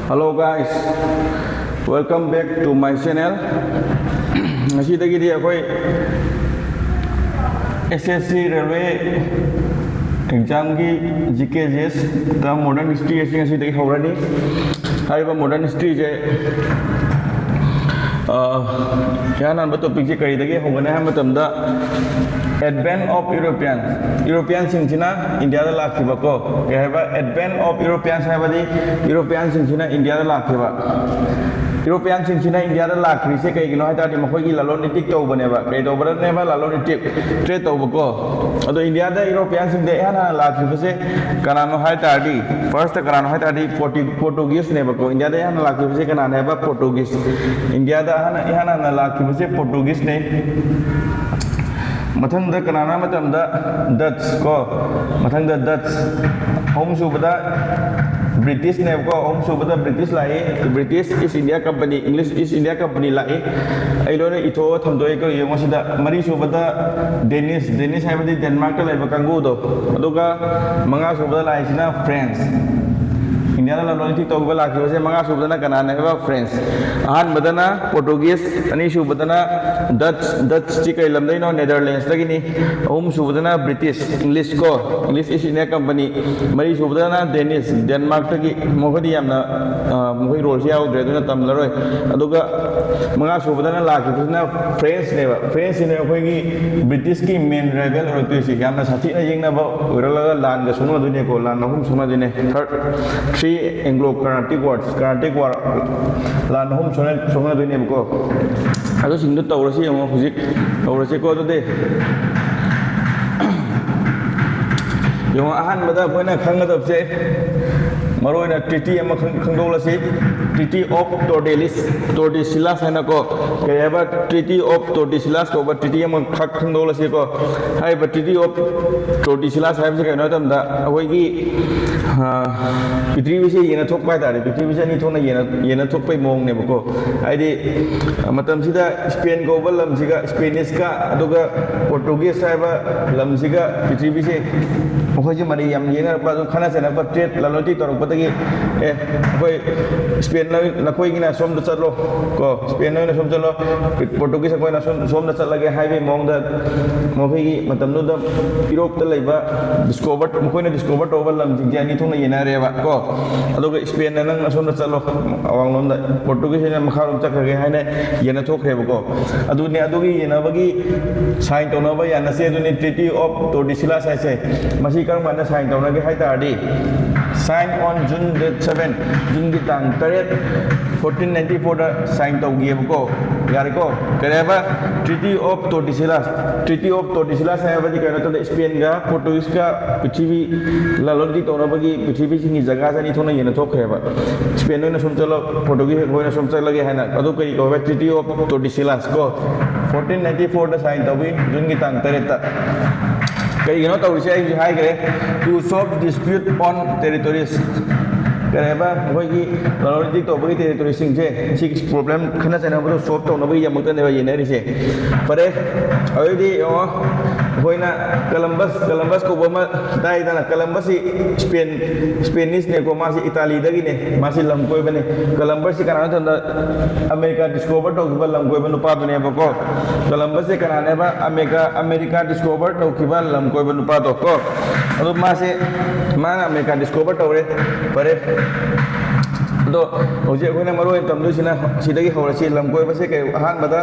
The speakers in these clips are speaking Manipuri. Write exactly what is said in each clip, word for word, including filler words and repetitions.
Hello guys, welcome back to my channel. ꯉꯁꯤꯗꯒꯤꯗꯤ ꯑꯩꯈꯣꯏ S S C railway examꯒꯤ G K G S ꯇ modern history ꯑꯁꯤ ꯉꯁꯤꯗꯒꯤ ꯍꯧꯔꯅꯤ꯫ ꯍꯥꯏꯔꯤꯕ modern historyꯁꯦ, ꯑ, ꯏꯍꯥꯟ ꯍꯥꯟꯕ topicꯁꯦ ꯀꯔꯤꯗꯒꯤ ꯍꯧꯒꯅꯤ ꯍꯥꯏꯕ ꯃꯇꯝꯗ, advent of European, Europeanꯁꯤꯡꯁꯤꯅ ꯏꯟꯗꯤꯌꯥꯗ ꯂꯥꯛꯈꯤꯕꯀꯣ꯫ ꯀꯩ ꯍꯥꯏꯕ? Advent of Europeans ꯍꯥꯏꯕꯗꯤ Europeanꯁꯤꯡꯁꯤꯅ ꯏꯟꯗꯤꯌꯥꯗ ꯂꯥꯛꯈꯤꯕ꯫ Europeanꯁꯤꯡꯁꯤꯅ ꯏꯟꯗꯤꯌꯥꯗ ꯂꯥꯛꯈ꯭ꯔꯤꯁꯦ ꯀꯩꯒꯤꯅꯣ ꯍꯥꯏ ꯇꯥꯔꯗꯤ, ꯃꯈꯣꯏꯒꯤ ꯂꯂꯣꯟ ꯏꯇꯤꯛ ꯇꯧꯕꯅꯦꯕ꯫ ꯀꯩ ꯇꯧꯕꯅꯦꯕ? ꯂꯂꯣꯟ ꯏꯇꯤꯛ, trade ꯇꯧꯕꯀꯣ꯫ ꯑꯗꯣ ꯏꯟꯗꯤꯌꯥꯗ Europeanꯁꯤꯡꯗ ꯏꯍꯥꯟ ꯍꯥꯟꯅ ꯂꯥꯛꯈꯤꯕꯁꯦ ꯀꯅꯥꯅꯣ ꯍꯥꯏ ꯇꯥꯔꯗꯤ, first ꯀꯅꯥꯅꯣ ꯍꯥꯏ ꯇꯥꯔꯗꯤ, Portu-, Portugueseꯅꯦꯕꯀꯣ꯫ ꯏꯟꯗꯤꯌꯥꯗ ꯏꯍꯥꯟ ꯍꯥꯟꯅ ꯂꯥꯛꯈꯤꯕꯁꯦ ꯀꯅꯥꯅꯦ ꯍꯥꯏꯕ? Portuguese꯫ ꯏꯟꯗꯤꯌꯥꯗ ꯍꯥꯟꯅ, ꯏꯍꯥꯟ ꯍꯥꯟꯅ ꯂꯥꯛꯈꯤꯕꯁꯦ Portugueseꯅꯦ꯫ ꯃꯊꯪꯗ ꯀꯅꯥꯅꯣ ꯍꯥꯏꯕ ꯃꯇꯝꯗ, Dutch ꯀꯣ꯫ ꯃꯊꯪꯗ Dutch꯫ ꯑꯍꯨꯝꯁꯨꯕꯗ Britishꯅꯦꯕꯀꯣ꯫ ꯑꯍꯨꯝꯁꯨꯕꯗ British ꯂꯥꯛꯏ꯫ British East India Company, English East India Company ꯂꯥꯛꯏ꯫ ꯑꯩ ꯂꯣꯏꯅ ꯏꯊꯣꯛꯑ ꯊꯝꯗꯣꯛꯑꯦꯀꯣ, ꯌꯦꯡꯉꯣ ꯁꯤꯗ꯫ ꯃꯔꯤꯁꯨꯕꯗ Danish, Danish ꯍꯥꯏꯕꯗꯤ ꯗꯦꯟꯃꯥꯔꯛꯇ ꯂꯩꯕ ꯀꯥꯡꯕꯨꯗꯣ꯫ ꯑꯗꯨꯒ ꯃꯉꯥꯁꯨꯕꯗ ꯂꯥꯛꯏꯁꯤꯅ French꯫ ꯏꯟꯗꯤꯌꯥꯗ ꯂꯂꯣꯟ ꯏꯇꯤꯛ ꯇꯧꯕ ꯂꯥꯛꯈꯤꯕꯁꯦ ꯃꯉꯥꯁꯨꯕꯗꯅ ꯀꯅꯥꯅꯦ ꯍꯥꯏꯕ? French꯫ ꯑꯍꯥꯟꯕꯗꯅ Portuguese, ꯑꯅꯤꯁꯨꯕꯗꯅ Dutch, Dutchꯁꯤ ꯀꯔꯤ ꯂꯝꯗꯩꯅꯣ? Netherlandsꯇꯒꯤꯅꯤ꯫ ꯑꯍꯨꯝꯁꯨꯕꯗꯅ British, English ꯀꯣ, English East India Company꯫ ꯃꯔꯤꯁꯨꯕꯗꯅ Danish, ꯗꯦꯟꯃꯥꯔꯛꯇꯒꯤ꯫ ꯃꯈꯣꯏꯗꯤ ꯌꯥꯝꯅ, ꯑ, ꯃꯈꯣꯏ roleꯁꯤ ꯌꯥꯎꯗ꯭ꯔꯦ, ꯑꯗꯨꯅ ꯇꯝꯂꯔꯣꯏ꯫ ꯑꯗꯨꯒ ꯃꯉꯥꯁꯨꯕꯗꯅ ꯂꯥꯛꯈꯤꯕꯁꯤꯅ Frenchꯅꯦꯕ꯫ Frenchꯁꯤꯅ ꯑꯩꯈꯣꯏꯒꯤ Britishꯀꯤ main rival ꯑꯣꯏꯔꯛꯇꯣꯏꯁꯤ, ꯌꯥꯝꯅ ꯁꯥꯊꯤꯅ ꯌꯦꯡꯅꯕ ꯑꯣꯏꯔꯛꯂꯒ ꯂꯥꯟꯒ ꯁꯣꯛꯅꯗꯣꯏꯅꯦꯀꯣ, ꯂꯥꯟ ꯑꯍꯨꯝ ꯁꯣꯛꯅꯗꯣꯏꯅꯦ꯫ Third, three Anglo Carnatic Wars, Carnatic War, ꯂꯥꯟ ꯑꯍꯨꯝ ꯁꯣꯛꯅ-, ꯁꯣꯛꯅꯗꯣꯏꯅꯦꯕꯀꯣ꯫ ꯑꯗꯨꯁꯤꯡꯗꯣ ꯇꯧꯔꯁꯤ ꯌꯦꯡꯉꯣ ꯍꯧꯖꯤꯛ꯫ ꯇꯧꯔꯁꯤꯀꯣ ꯑꯗꯨꯗꯤ꯫ ꯌꯦꯡꯉꯣ, ꯑꯍꯥꯟꯕꯗ ꯑꯩꯈꯣꯏꯅ ꯈꯪꯒꯗꯕꯁꯦ, ꯃꯔꯨ ꯑꯣꯏꯅ treaty ꯑꯃ ꯈꯪ-, ꯈꯪꯗꯣꯛꯂꯁꯤ꯫ Treaty of Tordesillas, Tordesillas ꯍꯥꯏꯅꯀꯣ꯫ ꯀꯩ ꯍꯥꯏꯕ? Treaty of Tordesillas ꯀꯧꯕ treaty ꯑꯃ ꯈꯛ ꯈꯪꯗꯣꯛꯂꯁꯤꯀꯣ꯫ ꯍꯥꯏꯔꯤꯕ Treaty of Tordesillas ꯍꯥꯏꯕꯁꯤ ꯀꯩꯅꯣ ꯍꯥꯏ ꯃꯇꯝꯗ, ꯑꯩꯈꯣꯏꯒꯤ, ꯑ, ꯄ꯭ꯔꯤꯊꯤꯕꯤꯁꯦ ꯌꯦꯟꯅ ꯊꯣꯛꯄ ꯍꯥꯏꯇꯥꯔꯦ꯫ ꯄ꯭ꯔꯤꯊꯤꯕꯤꯁꯦ ꯑꯅꯤ ꯊꯣꯛꯅ ꯌꯦꯟꯅ, ꯌꯦꯟꯅ ꯊꯣꯛꯄꯒꯤ ꯃꯑꯣꯡꯅꯦꯕꯀꯣ꯫ ꯍꯥꯏꯗꯤ, ꯃꯇꯝꯁꯤꯗ Spain ꯀꯧꯕ ꯂꯝꯁꯤꯒ, Spanishꯀ, ꯑꯗꯨꯒ Portuguese ꯍꯥꯏꯕ ꯂꯝꯁꯤꯒ ꯄ꯭ꯔꯤꯊꯤꯕꯤꯁꯦ ꯃꯈꯣꯏꯁꯦ ꯃꯔꯩ ꯌꯥꯝ ꯌꯦꯠꯅꯔꯛꯄ, ꯑꯗꯨꯝ ꯈꯠꯅ ꯆꯩꯅꯕ, ꯇ꯭ꯔꯦꯠ ꯂꯂꯣꯟꯇꯤ ꯇꯧꯔꯛꯄꯗꯒꯤ, "ꯑꯦ, ꯑꯩꯈꯣꯏ ꯁ꯭ꯄꯦꯟ ꯅꯣꯏ-, ꯅꯈꯣꯏꯒꯤꯅ ꯁꯣꯝꯗ ꯆꯠꯂꯣ, ꯀꯣ, ꯁ꯭ꯄꯦꯟ ꯅꯣꯏꯅ ꯁꯣꯝ ꯆꯠꯂꯣ, ꯄꯣꯔꯇꯨꯒꯤꯁ ꯑꯩꯈꯣꯏꯅ ꯁꯣꯝ-, ꯁꯣꯝꯗ ꯆꯠꯂꯒꯦ" ꯍꯥꯏꯕꯒꯤ ꯃꯑꯣꯡꯗ, ꯃꯈꯣꯏꯒꯤ ꯃꯇꯝꯗꯨꯗ ꯌꯨꯔꯣꯞꯇ ꯂꯩꯕ ꯗꯤꯁꯀꯣꯚꯔ, ꯃꯈꯣꯏꯅ ꯗꯤꯁꯀꯣꯚꯔ ꯇꯧꯕ ꯂꯝꯁꯤꯡꯁꯦ ꯑꯅꯤ ꯊꯣꯛꯅ ꯌꯦꯟꯅꯔꯦꯕ, ꯀꯣ꯫ ꯑꯗꯨꯒ ꯁ꯭ꯄꯦꯟꯅ "ꯅꯪ ꯑꯁꯣꯝꯗ ꯆꯠꯂꯣ, ꯑꯋꯥꯡꯂꯣꯝꯗ, ꯄꯣꯔꯇꯨꯒꯤꯁꯅ ꯃꯈꯥꯔꯣꯝ ꯆꯠꯈ꯭ꯔꯒꯦ" ꯍꯥꯏꯅ ꯌꯦꯟꯅꯊꯣꯛꯈ꯭ꯔꯦꯕꯀꯣ꯫ ꯑꯗꯨꯅꯤ, ꯑꯗꯨꯒꯤ ꯌꯦꯟꯅꯕꯒꯤ ꯁꯥꯏꯟ ꯇꯧꯅꯕ ꯌꯥꯅꯁꯦ ꯑꯗꯨꯅꯤ Treaty of Tordesillas ꯍꯥꯏꯁꯦ꯫ ꯃꯁꯤ ꯀꯔꯝ ꯀꯥꯟꯗ ꯁꯥꯏꯟ ꯇꯧꯅꯒꯦ ꯍꯥꯏ ꯇꯥꯔꯗꯤ, sign on June date seven, ꯖꯨꯟꯒꯤ ꯇꯥꯡ ꯇꯔꯦꯠ, fourteen ninety fourꯗ ꯁꯥꯏꯟ ꯇꯧꯈꯤꯑꯕꯀꯣ꯫ ꯌꯥꯔꯦꯀꯣ? ꯀꯔꯤ ꯍꯥꯏꯕ? Treaty of Tordesillas꯫ Treaty of Tordesillas ꯍꯥꯏꯕꯗꯤ ꯀꯩꯅꯣ ꯍꯥꯏ ꯃꯇꯝꯗ ꯁ꯭ꯄꯦꯟꯒ ꯄꯣꯔꯇꯨꯒꯤꯁꯀ ꯄ꯭ꯔꯤꯊꯤꯕꯤ ꯂꯂꯣꯟꯗꯤ ꯇꯧꯅꯕꯒꯤ ꯄ꯭ꯔꯤꯊꯤꯕꯤꯁꯤꯡꯒꯤ ꯖꯒꯥꯁꯦ ꯑꯅꯤ ꯊꯣꯛꯅ ꯌꯦꯟꯅꯊꯣꯛꯈ꯭ꯔꯦꯕ꯫ ꯁ꯭ꯄꯦꯟ ꯍꯣꯏꯅ ꯁꯣꯝ ꯆꯠꯂꯣ, ꯄꯣꯔꯇꯨꯒꯤꯁ ꯍꯣꯏꯅ ꯁꯣꯝ ꯆꯠꯂꯒꯦ ꯍꯥꯏꯅ꯫ ꯑꯗꯨ ꯀꯔꯤ ꯀꯧꯋꯦ? Treaty of Tordesillas ꯀꯣ꯫ Fourteen ninety fourꯗ ꯁꯥꯏꯟ ꯇꯧꯕꯤ, ꯖꯨꯟꯒꯤ ꯇꯥꯡ ꯇꯔꯦꯠꯇ꯫ ꯀꯔꯤꯒꯤꯅꯣ ꯇꯧꯔꯤꯁꯦ? ꯑꯩ ꯍꯧꯖꯤꯛ ꯍꯥꯏꯈ꯭ꯔꯦ, "To solve dispute on territories", ꯀꯔꯤ ꯍꯥꯏꯕ, ꯑꯩꯈꯣꯏꯒꯤ ꯂꯂꯣꯟ ꯏꯇꯤꯛ ꯇꯧꯕꯒꯤ ꯇꯦꯔꯤꯇꯣꯔꯤꯁꯤꯡꯁꯦ, ꯁꯤꯒꯤ ꯄ꯭ꯔꯣꯕ꯭ꯂꯦꯝ, ꯈꯠꯅ ꯆꯩꯅꯕꯗꯣ ꯁꯣꯜꯕ ꯇꯧꯅꯕꯒꯤꯗꯃꯛꯇꯅꯦꯕ ꯌꯦꯟꯅꯔꯤꯁꯦ꯫ ꯐꯔꯦ, ꯑꯗꯨꯗꯤ ꯌꯦꯡꯉꯣ, ꯑꯩꯈꯣꯏꯅ ꯀꯂꯝꯕꯁ, ꯀꯂꯝꯕꯁ ꯀꯧꯕ ꯑꯃ ꯇꯥꯏꯗꯅ, ꯀꯂꯝꯕꯁꯁꯤ ꯁ꯭ꯄꯦꯟ, ꯁ꯭ꯄꯦꯅꯤꯁꯅꯦꯀꯣ, ꯃꯥꯁꯤ ꯏꯇꯥꯂꯤꯗꯒꯤꯅꯦ, ꯃꯥꯁꯤ ꯂꯝ ꯀꯣꯏꯕꯅꯦ꯫ ꯀꯂꯝꯕꯁꯁꯤ ꯀꯅꯥꯅꯣ ꯍꯥꯏ ꯃꯇꯝꯗ, ꯑꯃꯦꯔꯤꯀꯥ ꯗꯤꯁꯀꯣꯚꯔ ꯇꯧꯈꯤꯕ ꯂꯝ ꯀꯣꯏꯕ ꯅꯨꯄꯥꯗꯨꯅꯦꯕꯀꯣ꯫ ꯀꯂꯝꯕꯁꯁꯦ ꯀꯅꯥꯅꯦꯕ? ꯑꯃꯦꯔꯤꯀꯥ, ꯑꯃꯦꯔꯤꯀꯥ ꯗꯤꯁꯀꯣꯚꯔ ꯇꯧꯈꯤꯕ ꯂꯝ ꯀꯣꯏꯕ ꯅꯨꯄꯥꯗꯣ ꯀꯣ꯫ ꯑꯗꯣ ꯃꯥꯁꯦ, ꯃꯥꯅ ꯑꯃꯦꯔꯤꯀꯥ ꯗꯤꯁꯀꯣꯚꯔ ꯇꯧꯔꯦ꯫ ꯐꯔꯦ꯫ ꯑꯗꯣ ꯍꯧꯖꯤꯛ ꯑꯩꯈꯣꯏꯅ ꯃꯔꯨ ꯑꯣꯏꯅ ꯇꯝꯗꯣꯏꯁꯤꯅ ꯁꯤꯗꯒꯤ ꯍꯧꯔꯁꯤ꯫ ꯂꯝ ꯀꯣꯏꯕꯁꯦ ꯀꯩ? ꯑꯍꯥꯟꯕꯗ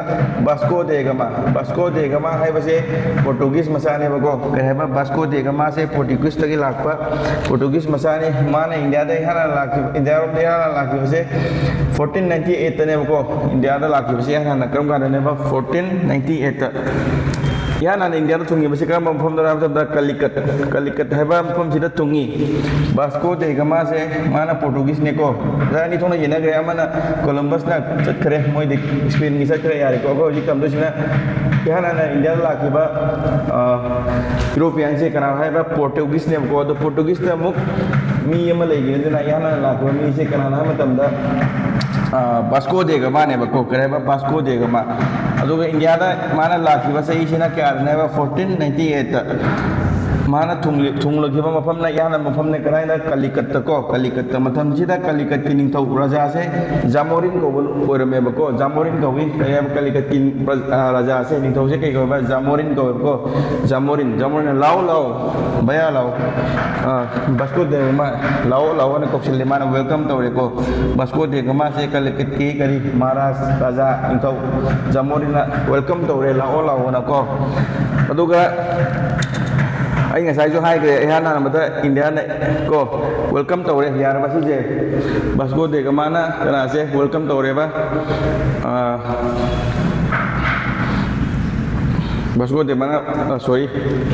ꯕꯥꯁꯀꯣ ꯗꯦ ꯒꯃꯥ꯫ ꯕꯥꯁꯀꯣ ꯗꯦ ꯒꯃꯥ ꯍꯥꯏꯕꯁꯦ ꯄꯣꯔꯇꯨꯒꯤꯁ ꯃꯆꯥꯅꯦꯕꯀꯣ꯫ ꯀꯩ ꯍꯥꯏꯕ? ꯕꯥꯁꯀꯣ ꯗꯦ ꯒꯃꯥꯁꯦ ꯄꯣꯔꯇꯨꯒꯤꯁꯇꯒꯤ ꯂꯥꯛꯄ ꯄꯣꯔꯇꯨꯒꯤꯁ ꯃꯆꯥꯅꯤ꯫ ꯃꯥꯅ ꯏꯟꯗꯤꯌꯥꯗ ꯏꯍꯥꯟ ꯍꯥꯟꯅ ꯂꯥꯛꯈꯤꯕ, ꯏꯟꯗꯤꯌꯥꯔꯣꯝꯗ ꯏꯍꯥꯟ ꯍꯥꯟꯅ ꯂꯥꯛꯈꯤꯕꯁꯦ fourteen ninety eightꯇꯅꯦꯕꯀꯣ꯫ ꯏꯟꯗꯤꯌꯥꯗ ꯂꯥꯛꯈꯤꯕꯁꯦ ꯏꯍꯥꯟ ꯍꯥꯟꯅ ꯀꯔꯝ ꯀꯥꯟꯗꯅꯦꯕ? Fourteen ninety eightꯇ꯫ ꯏꯍꯥꯟ ꯍꯥꯟꯅ ꯏꯟꯗꯤꯌꯥꯗ ꯊꯨꯡꯈꯤꯕꯁꯦ ꯀꯔꯝꯕ ꯃꯐꯝꯗꯅꯣ ꯍꯥꯏꯕ ꯃꯇꯝꯗ ꯀꯂꯤꯀꯠ, ꯀꯂꯤꯀꯠ ꯍꯥꯏꯕ ꯃꯐꯝꯁꯤꯗ ꯊꯨꯡꯉꯤ꯫ ꯕꯥꯁꯀꯣ ꯗꯦ ꯒꯃꯥꯁꯦ ꯃꯥꯅ ꯄꯣꯔꯇꯨꯒꯤꯁꯅꯦꯀꯣ꯫ ꯉꯁꯥꯏ ꯑꯅꯤ ꯊꯣꯛꯅ ꯌꯦꯟꯅꯈ꯭ꯔꯦ, ꯑꯃꯅ ꯀꯣꯂꯝꯕꯁꯅ ꯆꯠꯈ꯭ꯔꯦ, ꯃꯣꯏꯗꯤ ꯁ꯭ꯄꯦꯟꯒꯤ ꯆꯠꯈ꯭ꯔꯦ, ꯌꯥꯔꯦꯀꯣ꯫ ꯑꯩꯈꯣꯏ ꯍꯧꯖꯤꯛ ꯇꯝꯗꯣꯏꯁꯤꯅ ꯏꯍꯥꯟ ꯍꯥꯟꯅ ꯏꯟꯗꯤꯌꯥꯗ ꯂꯥꯛꯈꯤꯕ, ꯑ, ꯌꯨꯔꯣꯄꯤꯌꯥꯟꯁꯦ ꯀꯅꯥꯅꯣ ꯍꯥꯏꯕ ꯄꯣꯔꯇꯨꯒꯤꯁꯅꯦꯕꯀꯣ꯫ ꯑꯗꯣ ꯄꯣꯔꯇꯨꯒꯤꯁꯇ ꯑꯃꯨꯛ ꯃꯤ ꯑꯃ ꯂꯩꯈꯤꯅꯤ꯫ ꯑꯗꯨꯅ ꯏꯍꯥꯟ ꯍꯥꯟꯅ ꯂꯥꯛꯈꯤꯕ ꯃꯤꯁꯦ ꯀꯅꯥꯅꯣ ꯍꯥꯏꯕ ꯃꯇꯝꯗ, ꯑ, ꯕꯥꯁꯀꯣ ꯗꯦ ꯒꯃꯥꯅꯦꯕꯀꯣ꯫ ꯀꯔꯤ ꯍꯥꯏꯕ? ꯕꯥꯁꯀꯣ ꯗꯦ ꯒꯃꯥ꯫ ꯑꯗꯨꯒ ꯏꯟꯗꯤꯌꯥꯗ ꯃꯥꯅ ꯂꯥꯛꯈꯤꯕ ꯆꯍꯤꯁꯤꯅ ꯀꯌꯥꯗꯅꯦꯕ? Fourteen ninety eightꯇ꯫ ꯃꯥꯅ ꯊꯨꯡꯂꯤ- ꯊꯨꯡꯂꯈꯤꯕ ꯃꯐꯝꯅ, ꯏꯍꯥꯟ ꯍꯥꯟꯕ ꯃꯐꯝꯅ ꯀꯗꯥꯏꯗ? ꯀꯂꯤꯀꯠꯇ ꯀꯣ, ꯀꯂꯤꯀꯠꯇ꯫ ꯃꯇꯝꯁꯤꯗ ꯀꯂꯤꯀꯠꯀꯤ ꯅꯤꯡꯊꯧ ꯔꯥꯖꯥꯁꯦ ꯖꯥꯃꯣꯔꯤꯟ ꯀꯧꯕ ꯑꯣꯏꯔꯝꯃꯦꯕꯀꯣ꯫ ꯖꯥꯃꯣꯔꯤꯟ ꯀꯧꯏ꯫ ꯀꯔꯤ ꯍꯥꯏꯕ? ꯀꯂꯤꯀꯠꯀꯤ ꯄ꯭ꯔ- ꯑ, ꯔꯥꯖꯥꯁꯦ, ꯅꯤꯡꯊꯧꯁꯦ ꯀꯩ ꯀꯧꯋꯦꯕ? ꯖꯥꯃꯣꯔꯤꯟ ꯀꯧꯋꯦꯕꯀꯣ꯫ ꯖꯥꯃꯣꯔꯤꯟ, ꯖꯥꯃꯣꯔꯤꯟꯅ "ꯂꯥꯛꯑꯣ, ꯂꯥꯛꯑꯣ, ꯚꯌꯥ ꯂꯥꯛꯑꯣ", ꯑ, ꯕꯥꯁꯀꯣ ꯗꯦ ꯒꯥꯃꯥ "ꯂꯥꯛꯑꯣ, ꯂꯥꯛꯑꯣ" ꯍꯥꯏꯅ ꯀꯧꯁꯤꯜꯂꯦ꯫ ꯃꯥꯅ welcome ꯇꯧꯔꯦꯀꯣ꯫ ꯕꯥꯁꯀꯣ ꯗꯦ ꯒꯥꯃꯥꯁꯦ ꯀꯂꯤꯀꯠꯀꯤ ꯀꯔꯤ, ꯃꯍꯥꯔꯥꯖ, ꯔꯥꯖꯥ, ꯅꯤꯡꯊꯧ ꯖꯥꯃꯣꯔꯤꯟꯅ welcome ꯇꯧꯔꯦ, "ꯂꯥꯛꯑꯣ, ꯂꯥꯛꯑꯣꯅꯀꯣ"꯫ ꯑꯗꯨꯒ ꯑꯩ ꯉꯁꯥꯏꯁꯨ ꯍꯥꯏꯈ꯭ꯔꯦ, ꯏꯍꯥꯟ ꯍꯥꯟꯕꯗ ꯏꯟꯗꯤꯌꯥꯅ ꯀꯣ welcome ꯇꯧꯔꯦ, ꯌꯥꯔꯕ ꯁꯤꯁꯦ? ꯕꯥꯁꯀꯣ ꯗꯦ ꯒꯥꯃꯥꯅ ꯀꯅꯥꯁꯦ welcome ꯇꯧꯔꯦꯕ? ꯑꯥ, ꯕꯥꯁꯀꯣ ꯗꯦ ꯒꯥꯃꯥꯅ, ꯑ, sorry,